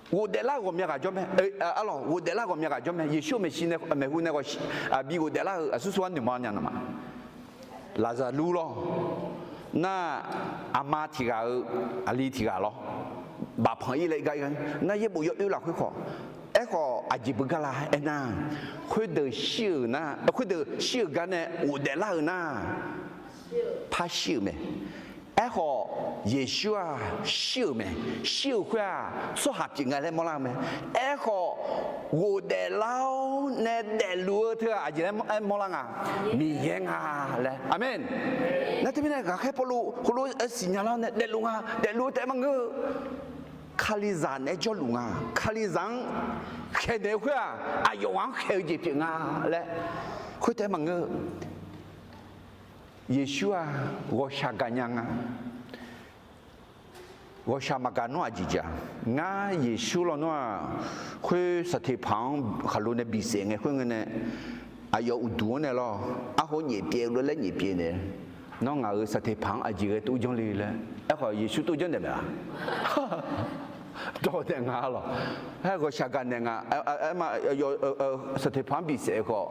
Ghofdaef lar-eu ghawqmya ghaq jawr mae, arlawq, ghofdaef lar-eu ghawqmya ghaq jawr mae. Yeqsur-euq maeqshi nae, maeqhu nae ghawqshaq bi ghofdaef lar-euq aqsur sur-aer noeqma nya naq ma. Laqzaqlur lawr. Nar, aqma tiq ghaq-eu aqli tiq ghaq lawr. Bafpanq-ir laer gar ir-a. Nar, yaerbof yawoer lafkhoer khawf, aerkhawf aqjeq beugar la aernar, khoerdeuq shir-euq nar, khoerdeuq shir-euq gar nae ghofdaef lar-euq nar, Par shir-euq mae. Aerkhawf, Yeqsur-aq shir-euq mae. Shir-euq khoer-aq, tsawrhaq pyeuf nga laer mawrlar-eu mae. Aerkhawf, ghofdaef lar-awr nae daefluf-eu teu-aq aqjeq laer mawrlar nga. Miqyaer nga laer. Aqmeq. Nar teumirnae ghaqkhaer Pawrluv heulof-aer siqnya lar-awr nae daefluf nga, daefluf-eu taef-aer maqngeur-eu. Kalizaq naeq-aer jawrluf nga. Kalizaq-anr khaeqnaeq-eu khoer-aq, aqyawf ghaq-anr khaeq-eu jeq pyeuf nga laer. Khoer taef-aer maqngeur-eu. Yeqsur-aq ghawqshaq gaqnya nga. Ghawqshaq maqgaq nawr aqjeq jeq-a. Ngar Yeqsur lawnmr-aq, khoer saqteqpaq-anr khaqlo nae bisaef ngae khoerngae nae, aqyawf uqduq-anr nae lawr, arkhawf nyaefpyaev lof-aer nyaefpyaev naeq. Nawr ngaq-euq saqteqpaq-anr aqjeq ghae tov janr le laer. Aerkhawf Yeqsur tov janr naeq maeq-a. Dawq naeq nga lawq. Aer ghawqshaq gaqnaeq nga. Aerma, saqteqpaq-anr bisaef khawf,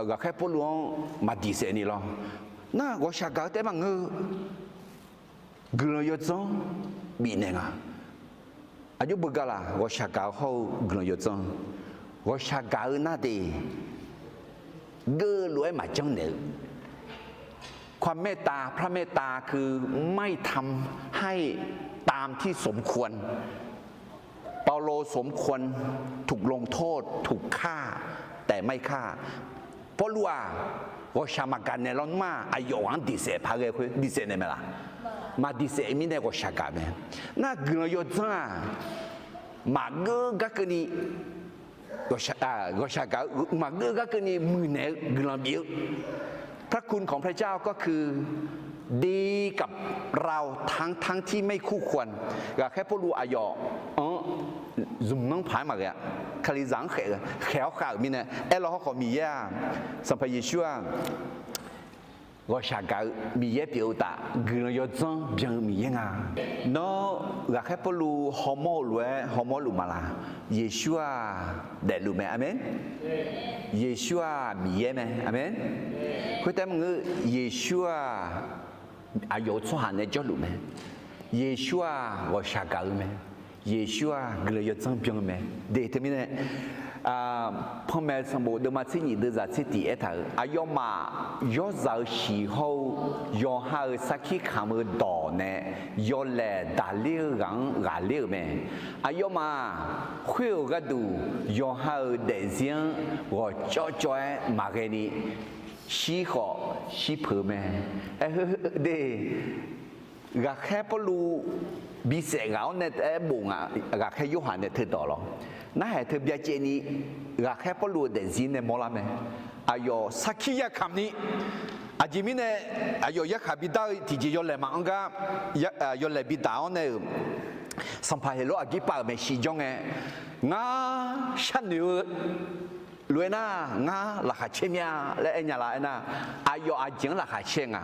ghaqkhaer Pawrluv-anr maqdiq saef ni lawr. Nar ghawqshaq gaq-eu taef-aer maqngeur-eu. Guiqlanq yawdzanr bifnaeq nga. Aqjox beugar laq, ghawqshaq gaq-eu hawr-eu guiqlanq yawdzanr. Ghawqshaq gaq-eu nar de, geuv lof-aer maqjanr naeq-eu. ความเมตตา พระเมตตาคือไม่ทำให้ตามที่สมควร เปาโลสมควรถูกลงโทษ ถูกฆ่า แต่ไม่ฆ่า Pawrluv-aq, ghawqshaq maqgaq naeq lawnmr-aq, aqyawf ghaq-anr diqsaef paq ghae khoer diqsaef naeq mae laq? Maqdiqsaef mirnae ghawqshaq gaq mae. Nar guiqlanq yawdzanr-aq, maqgeur gar keuvni ghawqshaq gaq-eu maqgeur gar keuvni muiqnaeq-eu guiqlanq bif-eu. พระคุณของพระเจ้าก็คือดีกับเราทั้งๆที่ไม่คู่ควร Ghaqkhaer Pawrluv aqyawf-anr zmqnanr paq-aer maqghae-a. Kalizaq-anr khaeq-eu khaeq-awr khav-euq mirnae aerlaw hawrkhawf Miqyaer-aq, Sanqpaq Yeqsur-aq, ghawqshaq gaq-eu Miqyaer pyeuf-eu uqtaf guiqlanq yawdzanr byan-eu Miqyaer nga. Nawr ghaqkhaer Pawrluv hawmawr-eu lof-aer hawmawr luf maqlaq? Yeqsur-aq daefluf mae. Aqmeq. Yeqsur-aq Miqyaer mae. Aqmeq. Khoertaef maqngeur, Yeqsur-aq aqyawf-euq tsawrhaq nae jawrluf mae. Yeqsur-aq ghawqshaq gaq-eu mae. Yeqsur-aq guiqlanq yawdzanr byan-eu mae. De teumirnae, Panmaeq sanqbof deuvma tser nyif deuvzaq tser tiq aertaq-euq, aqyawfmaf yawrzaq-euq shiq hawr-eu yawqha-euq sarkir kamq-eu dawq nae yawlaeq daqler-eu ghaq-anr ghaqler-euq mae. Aqyawfmaf khoer-euq gharduq yawqha-euq daefzir-anr ghawqcawv cawv-aer maqghae ni shir khawf shir peuq-eu mae. Aer, heu, de, ghaqkhaer Pawrluv bisaef ghaq-awr nae taef-aer bof nga. Ghaqkhaer Yorhaq nae teudawq lawr, narhaq teu byacaevni ghaqkhaer Pawrluv-euq daefzir nae mawrlar mae. Aqyawf sarkir yakamq ni, aqjeq mirnae aqyawf yarkhaq bidar-eu tiqjeq yawlaeq maqanr gar, yawlaeq bidaq-awr nae-euq Sanqpaq Heqlor Aqgirpav-euq maeqshi jawr ngae, ngar sharnoeq-eu lof-aer nar, ngar laqkhaq caer mya laer aer nya la aernar, aqyawf aqjeq-anr laqkhaq caer nga.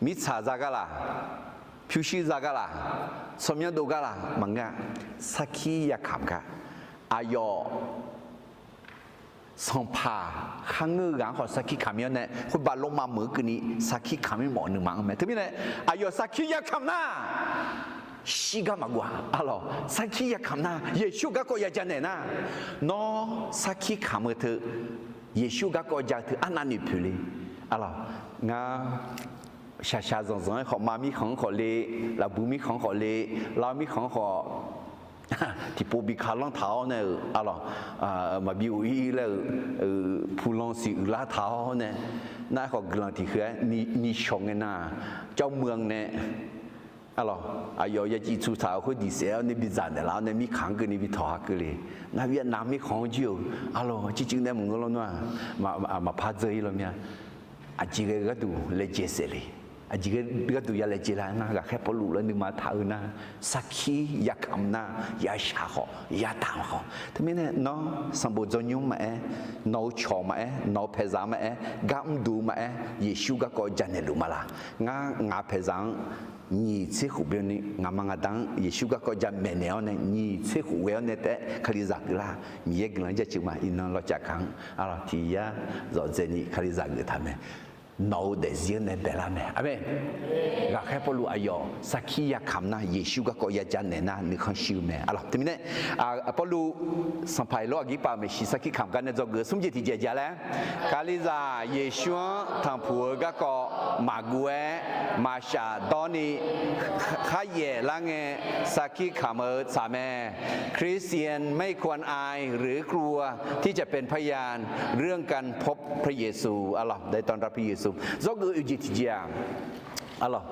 Mirtsaq za gar laq, pyurshuir za gar laq, tsawrmyanr dov gar laq maqngeur-a. Sarkir yakamq gar, aqyawf sanqpaq kharngeur-eu ghaq-anr khawf sarkir kamq mir-awr nae, khoerbav lormav meuq-eu keuvni sarkir kamq mir mawf nuima-anr mae. Teumirnae aqyawf sarkir yakamq nar, shir gar maqguv-a. Arlawq, sarkir yakamq nar, Yeqsur garkawv ya janaeq nar, nawr sarkir kamq-eu teu, Yeqsur garkawv ja-eu teu arnavni poeq le. Arlawq, ngar shaqshaq zanqzanq-aer khawf, ma mirkhanq-anr khawf le, lafbu mirkhanq-anr khawf le, lav mirkhanq-anr khawf, tiqpov bi kalanr taq-awr nae-euq, arlawq, maqbi uq ir laer-euq, pulan siq uiqlar taq-awr nae, nar aerkhawf guiqlanq tiq khoer-aer ni shawq ngae nar, jawrmuiq-anr nae, arlawq, aqyawf ya civ tsu taq-euq khoer diq saef-awr nae bidzaq naeqlaf-awr nae mirkhanq-anr keuvni bi tawq ha keuv le. Ngar bi anav mirkhanq-anr jir-euq, arlawq, circuiv nae maqngeur lawr nar-aq, maqpar dzeur ir law mir-a. Aqjeq ghae-eu gharduq laejae saef le. Aqjeq ghae-eu gharduq ya laejae la nar, ghaqkhaer Pawrluv laer nuima taq-eu nar, sarkir yakamq nar, yashaq khawf yadaq khawf. Teumirnae nawr sanqbof dzawrnymr maqaer, nawq-eu cawq maqaer, nawq-eu paeqzaq maqaer, gar mrduq maqaer, Yeqsur garkawv janaeq luf ma laq? Ngar ngaq paeqzaq-anr nyiq tser khof byanni ngaqma ngaqda-anr Yeqsur garkawv jamaeq naeq-awr nae nyiq tser khof ghae-awr nae taef-aer Kalizaq geuflar, Miqyaer guiqlanq jaceuq ma. Iqnan lawcaf kaq-anr arlawq tiq yar zawqdzaeqni Kalizaq geuftaq mae. nawq-eu daefzir-anr nae baelar mae. Aqmeq. Ghaqkhaer Pawrluv aqyawf sarkir yakamq nar, Yeqsur garkawv yaja naeq nar nuikhanr shir-eu mae. Aqlawq, teumirnae, Pawrluv sanqpaq Heqlawr aqgirpav maeqshi sarkir kamq gar nae dzawgeuf-eu smr jeq tiqjeq ja laer, Kalizaq Yeqsur-anr tanqpuq-eu garkawv maqguv-aer maqshaf dawrni kharyaef lar ngae sarkir kamq-eu tsaq mae. คริสเตียนไม่ควรอายหรือ กลัวที่จะเป็นพยานเรื่องการพบพระเยซู aqlawq, ได้ต้อนรับพระเยซู dzawgeuf-eu oeq jeq tiqjeq-aq, aqlawq,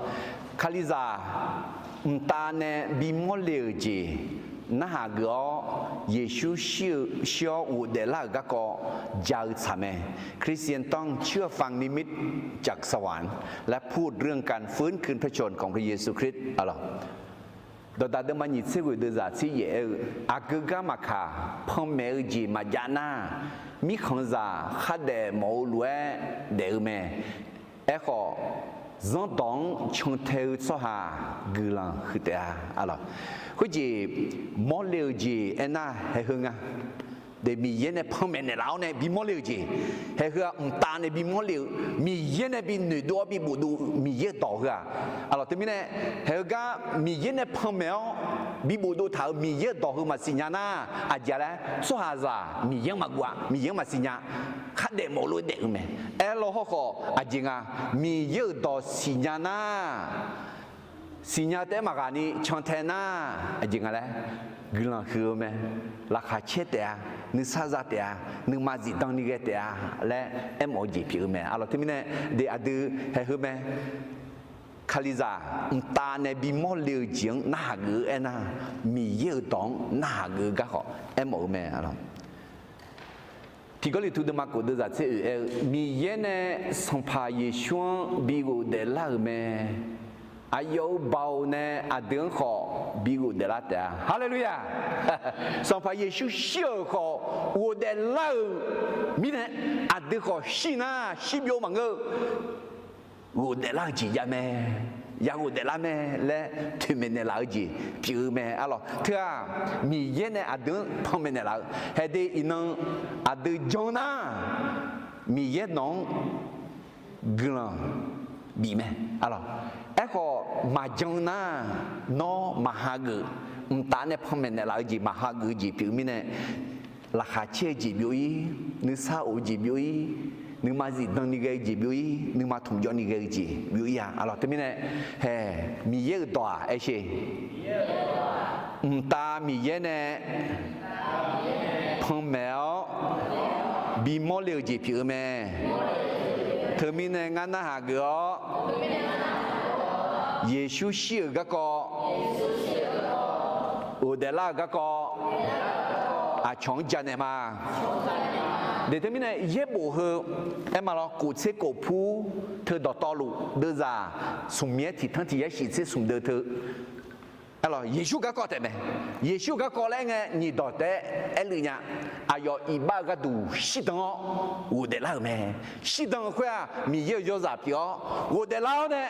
Kalizaq mqtav nae bimawr le-euq jeq narhaq geuf-awr, Yeqsur shir-eu shir-awr ghofdaef lar-euq garkawv ja-eu tsaq mae. คริสเตียนต้องเชื่อฟังนิมิตจากสวรรค์ และพูดเรื่องการฟื้นคืนพระชนม์ของพระเยซูคริสต์ aqlawq. Dawqdaq deuvma nyiq tser ghoeq deuvzaq tser yaef aer-eu, aqgeu gar maqkaq, panmaeq-eu jeq maqjav nar, mirkhanqzaq khardaef mawf-eu lof-aer daef-eu mae. Aerkhawf, zanrdawq-anr cantae-eu tsawrhaq guiqlanq huiq taef-a, aqlawq. Khoerjeq mawrle-eu jeq aernar haeq heu nga. De, Miqyaer nae panmaeq naeqlaf-awr nae bimawr le-eu jeq, haeq heu-aq mqtav nae bimawr le-eu, Miqyaer nae bi noeqdov-awr bi bofdov-eu Miqyaer-euq dawq heu-aq, aqlawq, teumirnae, haeq heu gar Miqyaer nae panmaeq-awr bi bofdov taq-euq Miqyaer-euq dawq heu maqsiq nya nar, aqjeq laer tsawrhaqzaq Miqyaer-anr maqguv-a, Miqyaer-anr maqsiq nya, khardaef mawf-eu lof-aer daef-eu mae. Aerlaw hawrkhawf aqjeq nga, Miqyaer-euq dawq siqnya nar, siqnya taef-aer maqghaq ni cantae nar, aqjeq nga laer guiqlanq huiq-eu mae. Laqkhaq caer taef-a, nuisar za taef-a, nuima zifdan ni ghae taef-a laer aermawf-eu jeq pyeuf-eu mae. Aqlawq, teumirnae, de, aqdui haeq heu mae. Kalizaq mqtav nae bimawr le-eu jeq-anr narhaq geuf-eu aernar, Miqyaer-euq dawq-anr narhaq geuf-eu garkhawf aermawf-eu mae, aqlawq. Tiq Gawrliqtu deuvma kof deuvzaq tser oeq aer-eu, Miqyaer nae Sanqpaq Yeqsur-anr bi ghofdaef lar-euq mae. Aqyawf-euq baoq nae aqdui-anr khawf bi ghofdaef lar taef-a. Haleluya! Sanqpaq Yeqsur shir-euq khawf ghofdaef lar-euq mirnae, aqdui khawf shir nar shirbyov maqngeur-eu, ghofdaef lar-eu jeq jav mae, ya ghofdaef lar mae laer toeqmaeq naeqlaf-eu jeq pyeuf-eu mae, aqlawq. Teu-aq, Miqyaer nae aqdui-anr panmaeq naeqlaf-eu haeq de iqnan aqdui jan nar, Miqyaer nawq-anr guiqlanq bif mae, aqlawq. Aerkhawf maqjan nar, nawr maqhageuf, mqtav nae panmaeq naeqlaf-eu jeq maqhageuf-eu jeq pyeuf-eu mirnae, laqkhaq caer-eu jeq byov-ir, nuisar of-eu jeq byov-ir, nuima zifdan ni ghae-eu jeq byov-ir, nuima tmqjawv ni ghae-eu jeq byov-ir-a, aqlawq. Teumirnae, haeq, Miqyaer-euq dawq-aq aersheq, mqtav Miqyaer nae panmaeq-awr bimawr le-eu jeq pyeuf-eu mae. Teumirnae ngar narhaq geuf-awr, Yeqsur shir-euq garkawv, ghofdaef lar-euq garkawv, aqcawq-anr janaeq ma. De, teumirnae yaerbof heu aer ma lawr, kof tser kof pur teu dawqtawvluf deuvzaq smq mir-aer tiq tanr tiq yar shif tser smq deuv teu Yeqsur garkawv taef mae. Yeqsur garkawv laer aer ngae nyiq dawq taef-aer aerluf nya. Aqyawf iqbax-eu gharduq shirdan-awr ghofdaef lar-euq mae. Shirdan-eu khoer-aq, Miqyaer-euq yawzaq pyeuf-awr ghofdaef lar-awr nae,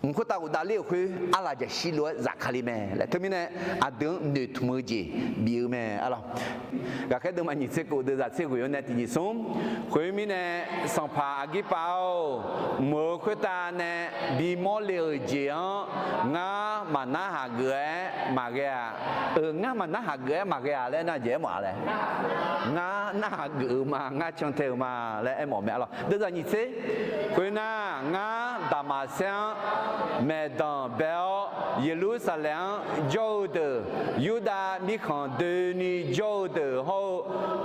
mq khoertav ghofdaef ler-euq khoer arlaqjaqshir lof-aer zafkale mae laer teumirnae aqdui-anr noeqtmq-eu jeq bif-eu mae, aqlawq. Ghaqkhaer deuvma nyiq tser kof deuvzaq tser ghoeq-awr nae tiqjeq smr. Khoermirnae, sanqpaq aqgirpav-or, mq-euq khoertav nae bimawr le-euq jeq-anr ngar maqnarhaq geuf-aer maqghae-a. Euq, ngar maqnarhaq geuf-aer maqghae-a laer nar jeq aermawf-a laer, ngar narhaq geuf-eu ma, ngar cantae-eu ma laer aermawf mae, aqlawq. Deuvzaq nyiq tser. Khoernar, ngar Daqmaqsaer-anr maeqdanq bae-awr, Yeqlursaqlaeq-anr jawr-eu deuq, Yurdav mirkhanq doeni jawr-eu deuq hawr-eu,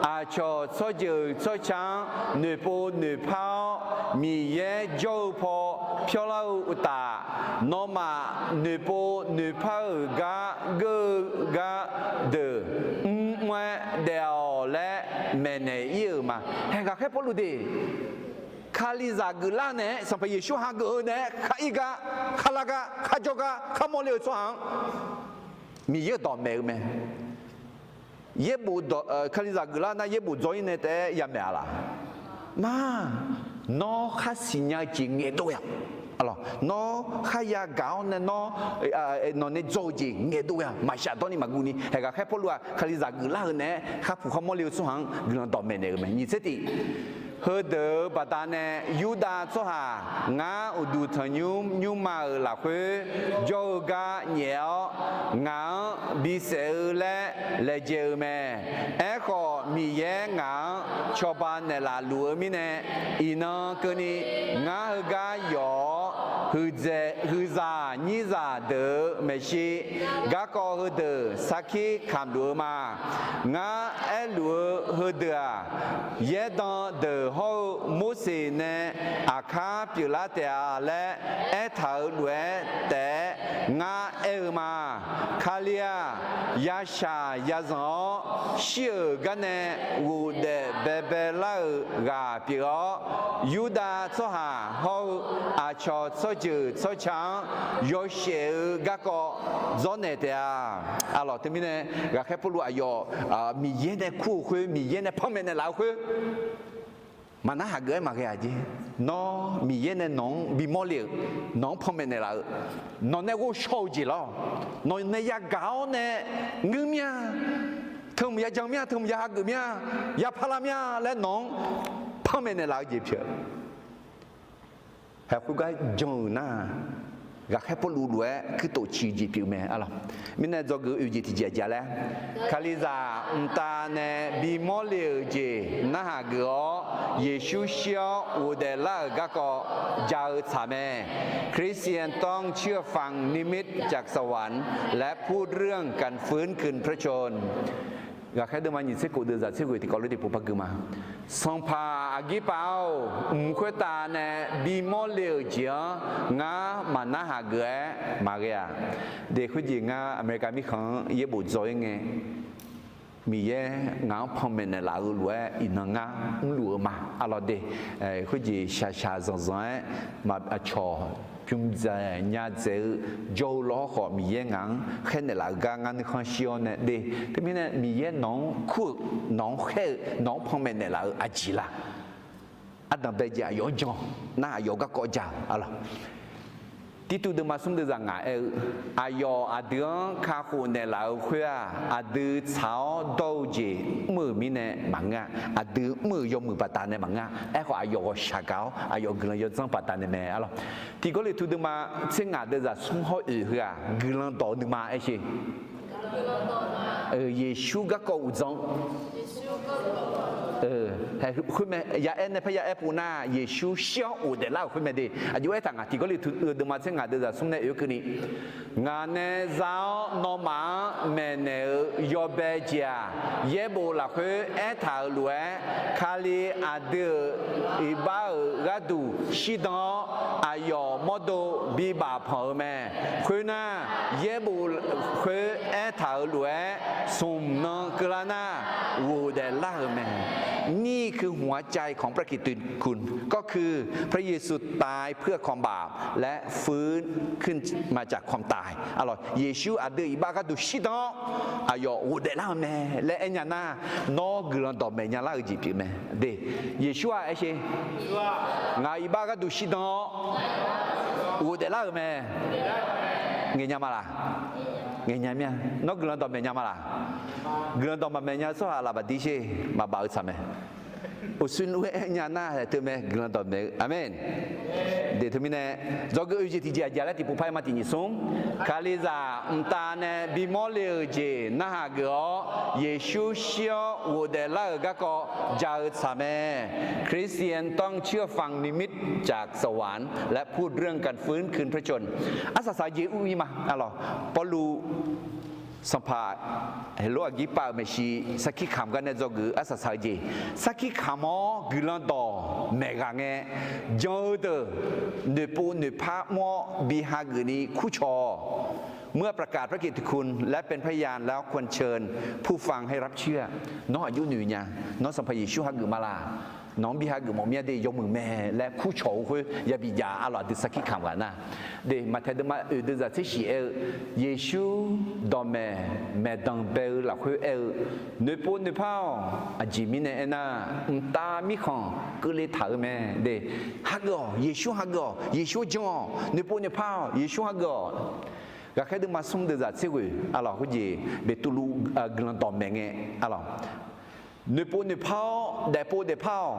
aqcawq tsawrjeuq tsawrca-anr noeqpov noeqpar-awr, Miqyaer jawr-eu paw pyawrlar-eu uqtaf, nawmaf noeqpov noeqpar-euq gar geur-eu gar deuq mrmr-aer daef-awq laer maeqnaeq ir-euq ma. Haeq ghaqkhaer Pawrluv de, Kalizaq geuflar naeq-aer, Sanqpaq Yeqsur hageuf-eu naeq-aer khar ir gar, khar lar gar, khar jawr gar, khar mawrle-eu tsawrhaq-anr Miqyaer-euq dawq maeq-eu mae. Yaerbof, Kalizaq geuflar nar yaerbof dzaw-ir nae taef-aer yamaeq-a laq? Ma, nawr khar siqnya-eu jeq ngaeqdov-a. Nawr kharya gaq-awr nae nawr, nawq nae dzaw-eu jeq ngaeqdov-a, maqshaf dawrni maqguv ni. Haeq ghaqkhaer Pawrluv-aq Kalizaq geuflar-eu naeq-aer khar puq khar mawrle-eu tsawrhaq-anr guiqlanq dawqmaeq naeq-euq mae. Nyiq tser tif. Heudeuq-euq baqdanae Yurdav tsawrhaq ngar uqduq tanqnymr nymrma-euq lafkhoer jawr-eu gar nyaef-awr, ngaq-anr bisaef-eu laer laejae-eu mae. Aerkhawf, Miqyaer ngaq-anr cawba naeqlaf luf-eu mirnae, iqnan keuvni ngar heugar yawf-awr, huiqdzaeq huiqzaq nyirzaq deuq-euq maeqshi garkawv heudeuq sarkir kamq luf-eu ma. Ngar aerluf-eu heudeuq-aq, yaerdan deuq hawr-eu Morseq nae aqkar pyeuflar taef-a laer aertaq-euq lof-aer taef-aer ngar aer-eu ma. Kali-aq, yashaq yazanq-awr shir-euq garnae ghofdaef baebae lar-euq ghaq pyeuf-awr, Yurdav tsawrhaq hawr-eu aqcawq tsawrjeuq tsawrca-anr yawshaef-eu garkawv dzawrnaeq taef-a. Aqlawq teumirnae, ghaqkhaer Pawrluv aqyawf Miqyaer nae kur-euq khoer, Miqyaer nae panmaeq naeqlaf-eu khoer maqnar haq geuf-aer maqghae-aq jeq. Nawr Miqyaer nae nawq-anr bimawr le-euq, nawq-anr panmaeq naeqlaf-euq, nawq nae ghovshaw-eu jeq lawr, nawq nae yagaq-awr nae ngeur mir-a, teuhmq yajan mir-a, teuhmq ya hageuf mir-a, ya parlar mir-a laer nawq-anr panmaeq naeqlaf-eu jeq pyeuf. Haeq khoergar jan-euq nar, ghaqkhaer Pawrluv lof-aer kuirtof ciq-eu jeq pyeuf mae. Aqlawq mirnae dzawgeuf oe-eu jeq tiqjeq aqjeq laer, Kalizaq mqtav nae bimawr le-euq jeq narhaq geuf-awr, Yeqsur shir-awr ghofdaef lar-euq garkawv ja-eu tsaq mae. คริสเตียนต้องเชื่อฟังนิมิตจากสวรรค์ และพูดเรื่องการฟื้นคืนพระชนม์ Ghaqkhaer deuvma nyiq tser khof deuv zaq tser ghoeq tiqkawv lof tiqpov par gui ma. Sanqpaq aqgir pav-or, mq khoertav nae bimawr le-euq jeq-anr ngar maqnar haq geuf-aer maqghae-aq. De khoerjeq ngar America mirkhanq-anr yaerbof dzaw-ir ngae, Miqyaer ngaq-anr panmaeq naeqlaf-eu lof-aer iqnan ngar mrluf-eu ma. Aqlawq de, khoerjeq shaqshaq zanqzanq-aer aqcawq bymr dzaeq nya dzaeq-eu jawr-eu lawr khawf, Miqyaer ngaq-anr khaer naeqlaf-eu gar ngar nuikhanr shir-awr nae de. Teumirnae Miqyaer nawq-anr kur-euq, nawq-anr khaer-eu, nawq-anr panmaeq naeqlaf-eu aqjeq la? Ardanq bae jeq aqyawf-anr jan nar, aqyawf garkawv ja-euq aqlawq. Tirtuv deuvma smr deuv zaq ngaq aer-eu, aqyawf aqdui-anr kakhof naeqlaf-eu khoer-aq, aqdui tsaq-awr dawr-eu jeq mr-euq mirnae maqngeur-a. Aqdui mr-euq yawmuiq baqda nae maqngeur-a. Aerkhawf, aqyawf ghawqshaq gaq-awr aqyawf guiqlanq yawdzanr baqda nae mae aqlawq. Tiqgawrliqtu deuvma tser ngaq deuv zaq smr hawr oeq heu-aq, guiqlanq dawq-eu nuima aer sher. Yeqsur garkawv uqdzan. Khoermae ya aer nae par ya aer pov nar, Yeqsur shir-awr ghofdaef lar-euq khoermae de. Aqjox aertaq ngaq, Tiqgawrliqtu deuvma tser ngaq deuv zaq smr nae oeq keuvni, ngaq nae za-awr nawmaf-anr maeqnaeq-euq yawbae jeq-aq, yaerbof lafkhoer aertaq-euq lof-aer, Kali aqdui-euq iqbax-euq gharduq shirdan-awr, aqyawf mawrdo bibaf panq-eu mae. Khoernar, yaerbof khoer aertaq-euq lof-aer, smq nan keuvlar nar, ghofdaef lar-euq mae. นี่คือหัวใจของพระกิตติคุณ ก็คือพระเยซูตายเพื่อความบาปและฟื้นขึ้นมาจากความตาย Aqlawq, Yeqsur aqdui iqbax gharduq shirdan-awr, aqyawf ghofdaef lar-eu mae laer aernya nar, nawr guiqlanq dawqmaeq nya lar-eu jeq pyeuf mae de. Yeqsur-aq aer sher. Ngaq iqbax gharduq shirdan-awr ghofdaef lar-euq mae. Ngaeq nya ma laq? Ngaeq nya mir-a. Nawr guiqlanq dawqmaeq nya ma laq? Guiqlanq dawq maqmaeq nya-eu tsawrhaq laf baqdir sher, maqbaf-eu tsaq mae. Uqshoe nmr-aer aernya nar, haeq teu mae guiqlanq dawqmaeq-eu. Aqmeq. De teumirnae, dzawgeuf oe jeq tiqjeq aqjeq laer tiqpov par-aer ma. Tiq nyiq smr, Kalizaq mqtav nae bimawr le-euq jeq narhaq geuf-awr, Yeqsur shir-awr ghofdaef lar-euq garkawv ja-eu tsaq mae. คริสเตียนต้องเชื่อฟังนิมิตจากสวรรค์และพูดเรื่องการฟื้นคืนพระชนม์ Arsaq saq-eu jeq ur-ir ma. Aqlawq, Pawrluv Sanqpaq Heqlor aqgir pav-euq maeqshi sarkir kamq gar nae dzawgeuf arsaq saq-eu jeq, sarkir kamq-awr guiqlanq dawqmaeq ghaq ngae, jan-eu deuq noeqpov noeqpar mr-awr bi hageuf ni kurcawq-awq. เมื่อประกาศพระกิตติคุณ และเป็นพยานแล้ว ควรเชิญผู้ฟังให้รับเชื่อ Nawr aqjox noeq nya. Nawr Sanqpaq Yeqsur hageuf ma laq? Nawq-anr bi hageuf mawf mir-a de, yawmuiq mae laer kurcawq-eu khoer yabi jav-a. Aqlawq, aqdui sarkir kamq ghaq nar, de, Maqtaeq deuvma oeq deuv zaq tser shiq aer-eu, Yeqsur dawqmaeq maeqdanq bae-eu lafkhoer aer-eu, noeqpov noeqpar-awq. Aqjeq mirnae aernar, mqtav mirkhanq keuvle taq-eu mae de. Hageuf-awq, Yeqsur hageuf-awq, Yeqsur jan-awq, noeqpov noeqpar-awq, Yeqsur hageuf-awq. Ghaqkhaer deuvma smr deuv zaq tser ghoeq, aqlawq, khoerjeq Beqtuvluv guiqlanq dawqmaeq ngae, aqlawq, noeqpov noeqpar-awr, daefpov daefpar-awq.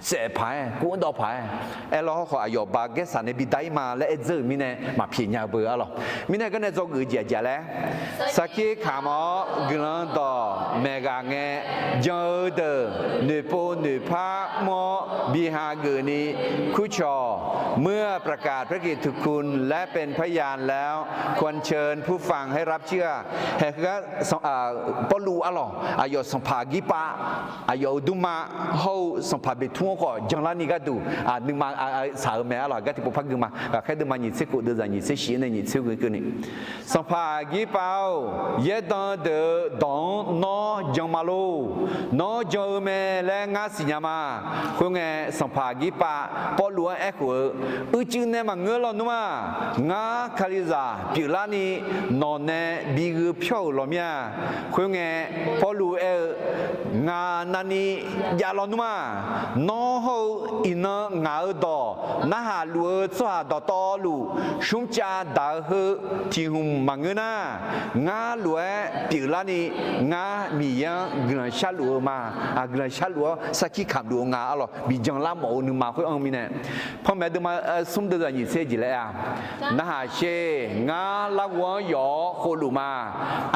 saef paq-aer, kov-anr dawv paq-aer, aerlawr hawrkhawf aqyawf baqgaersaq nae bidar-ir ma laer aer dzeur-euq mirnae maqpyaeq nya-eu beu arlawq. Mirnae garnae dzawgeuf-eu jeq aqjeq laer, sarkir kamq-awr guiqlanq dawq maeqghaq ngae, jan-eu deuq noeqpov noeqpar mr-awr biha geufni kurcawq, เมื่อประกาศพระกิตติคุณ และเป็นพยานแล้ว ควรเชิญผู้ฟังให้รับเชื่อ Heugar Pawrluv arlawq, aqyawf sanqpaq aqgirpav, aqyawf-euq durma hawr-eu sanqpaq beqtur-anr khawf janlarni gharduq, nuima saq-eu mae arlawq. Gar tiqpov par gui ma. Ghaqkhaer deuvma nyiq tser khof deuvzaq nyiq tser shif-anr nae nyiq tser ghoe keuvni, sanqpaq aqgirpav-or, yaerdan deuq-eu dawq-anr nawr jan ma lor. Nawr jan-eu mae laer ngar siqnya ma. Khoerngae, sanqpaq aqgirpav Pawrluv-anr aerkhof-eu, Uicuiv nae maqngeur lawnmr-a. Ngar Kalizaq pyeuflarni nawq nae bi gheu pyawr-euq lawq mir-a. Khoerngae, Pawrluv aer-eu, Ngaq navni jav lawnmr-a. Nawr hawr-eu iqnan ngaq-euq dawq narhaq luf-eu tsawrhaq dawqtawvluf, smrcav daq-eu heu tiq hmq maqngeur nar, ngar lof-aer pyeuflarni ngar Miqyaer-anr guiqlanq sharluf-eu ma. Guiqlanq sharluf-awr sarkir kamq luf-eu nga arlawq. Bijan lar mawf-eu nuima khoer-anr mirnae, panmaeq deuvma smr deuvzaq nyiq tser jeq laer-a, narhaq sher. Ngar larghov-anr yawf-awr khovluf ma.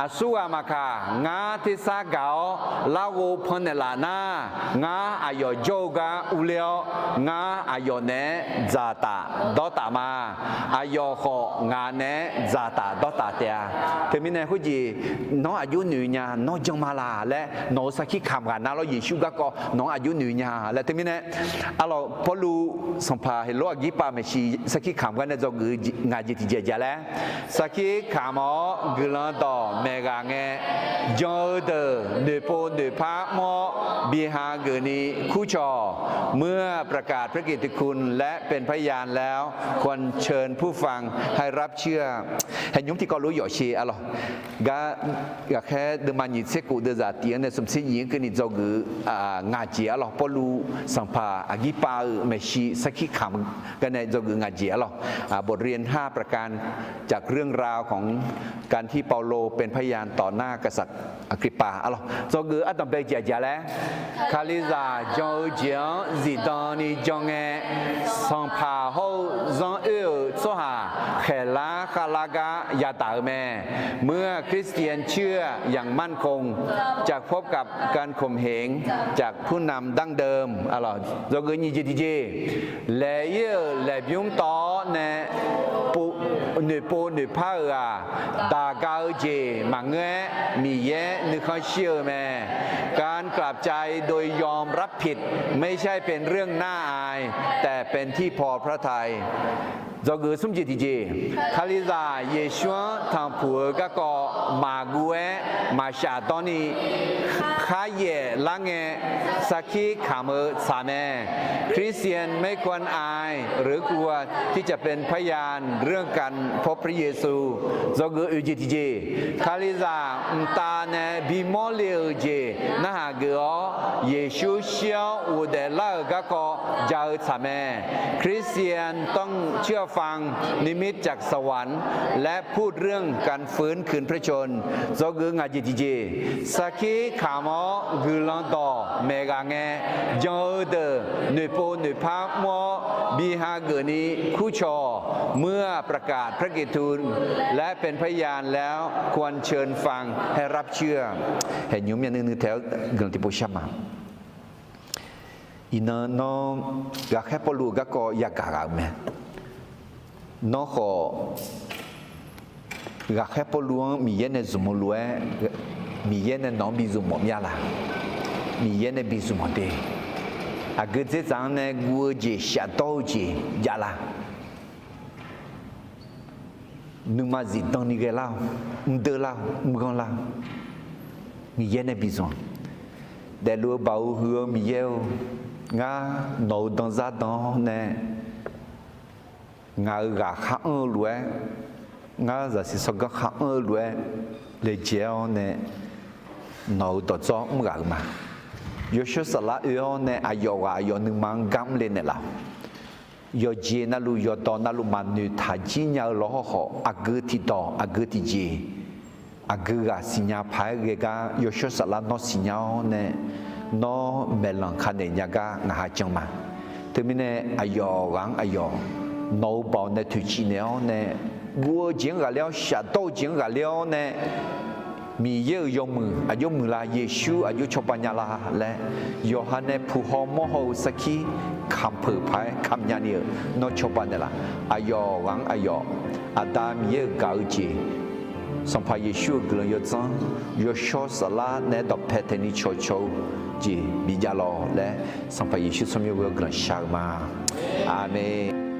Aqsurghaq maqkaq, ngar tersar gaq-awr larghov pannaeq laf nar, ngar aqyawf jawr-eu gar urler-awr, ngar aqyawf naeq-aer dzaqtaf dawrtaf ma. Aqyawf khawf ngaq naeq-aer dzaqtaf dawrtaf taef-a. Teumirnae khoerjeq, nawr aqjox noeq nya, nawr jan ma laq laer nawq-euq sarkir kamq ghaq nar lawr, Yeqsur garkawv nawq-anr aqjox noeq nya laer. Teumirnae arlawq, Pawrluv sanqpaq Heqlor aqgirpav maeqshi sarkir kamq gar nae dzawgeuf-eu ngaq jeq tiqjeq jav laer, sarkir kamq-awr guiqlanq dawq maeqghaq ngae, jan-eu deuq noeqpov noeqpar mr-awr biha geufni kurcawq, เมื่อประกาศพระกิตติคุณ และเป็นพยานแล้ว ควรเชิญผู้ฟังให้รับเชื่อ Haeqnymr tiqkawv lof-aer yawf sher arlawq. Gar ghaqkhaer deuvma nyiq tser khof deuvzaq tiq-anr nae smq tser nyiq-anr keuvni dzawgeuf-eu ngaq jeq arlawq. Pawrluv sanqpaq aqgirpav-euq maeqshi sarkir kamq gar nae dzawgeuf-eu ngaq jeq arlawq. บทเรียนห้าประการ จากเรื่องราวของการที่เปาโลเป็นพยานต่อหน้ากษัตริย์อากริปปา arlawq. Dzawgeuf-eu ardanqbae jeq aqjeq laer, Kalizaq jan-eu jeq-anr zifdan ni jan ngae, sanqpaq hawr-eu zanr oer-euq tsawrhaq khaeqlar khavlar gar yadaq-eu mae. เมื่อคริสเตียนเชื่ออย่างมั่นคง จะพบกับการข่มเหงจากผู้นำดั้งเดิม arlawq. Dzawgeuf nyiq jeq tiqjeq, laeq-ir-euq laeqbymr tawv-awr nae noeqpov noeqpar-euq-aq, daq ga-eu jeq maqngeur-aer Miqyaer nuikhanr shir-eu mae. การกลับใจโดยยอมรับผิด ไม่ใช่เป็นเรื่องน่าอาย แต่เป็นที่พอพระทัย Dzawgeuf smr jeq tiqjeq, Kalizaq Yeqsur-anr tanqpuq-eu garkawv maqguv-aer maqshaf dawrni kharyaef lar ngae, sarkir kamq-eu tsaq mae. คริสเตียนไม่ควรอาย หรือกลัวที่จะเป็นพยานเรื่องการพบพระเยซู Dzawgeuf oeq jeq tiqjeq, Kalizaq mqtav nae bimawr le-euq jeq narhaq geuf-awr, Yeqsur shir-awr ghofdaef lar-euq garkawv ja-eu tsaq mae. คริสเตียนต้องเชื่อฟังนิมิตจากสวรรค์ และพูดเรื่องการฟื้นคืนพระชนม์ Dzawgeuf ngaq jeq tiqjeq, sarkir kamq-awr guiqlanq dawq maeqghaq ngae, jan-eu deuq noeqpov noeqpar mr-awr biha geufni kurcawq, เมื่อประกาศพระกิตติคุณ และเป็นพยานแล้ว ควรเชิญฟังให้รับเชื่อ Haeqnymr myavnuiv nuiv taef-awr guiqlanq tiqpov shar ma. Iqnan nawr ghaqkhaer Pawrluv-euq garkawv yagaq ghaq-euq mae. Nawr khawf, ghaqkhaer Pawrluv-anr Miqyaer nae zmq-eu lof-aer, Miqyaer nae nawq-anr bi zmq mawf mir-a laq? Miqyaer nae bi zmq mawf de. Aqgeu dzerdzaq-anr nae guv-eu jeq shafdawr-eu jeq jav laq? Nuima zifdan ni ghae lar-awq, mrdeuv lar-awq, mrganr lar-awq. Miqyaer nae bi zmq-a. Daefluf-eu baoq-eu huiq-eu Miqyaer-or, ngar nawq-euq danzar dan-awr nae, ngaq-euq ghaq khar anr-eu lof-aer, ngar zaqsiq tsawrganr khar anr-eu lof-aer laejae-awr nae, nawq-euq dawqdzawr mr ghaq-euq ma. Yawshawr Saflar oe-awr nae aqyawf ghaq aqyawf nuima-anr gar mr le naeqlaf-awq. Yawqjeq navluf yawqdawq navluf maqnoeq taq jir nya-eu lawr hawrkhawf, aqgeu tiqdawq aqgeu tiqjeq, aqgeu ghaq siqnya paq-aer ghae gar Yawshawr Saflar nawr siqnya-awr nae, Nawr maeqlanq ka naeq nya gar ngaq ha jan ma. Teumirnae aqyawf ghaq-anr aqyawf, nawq-euq baoq nae toeqciv naeq-awr nae, guv-eu jeq-anr ghaqler-awr, shafdawr-eu jeq-anr ghaqler-awr nae, Miqyaer-euq yawmuiq aqjox muiqla, Yeqsur aqjox cawba nya la laer, yawqha nae puq haw mawr haw-eu sarkir kamq peuq paq-aer kamq nyani-euq nawr cawba naeqlaf. Aqyawf ghaq-anr aqyawf, Aqda Miqyaer-euq gaq-eu jeq, Sanqpaq Yeqsur-euq guiqlanq yawdzanr, yawshawr saflar naeq-aer dawqpae taeqni cawqcawq-eu jeq bijav lawq laer, Sanqpaq Yeqsur tsawrmyanr ghoe-awr guiqlanq shar-eu ma. Aqmeq.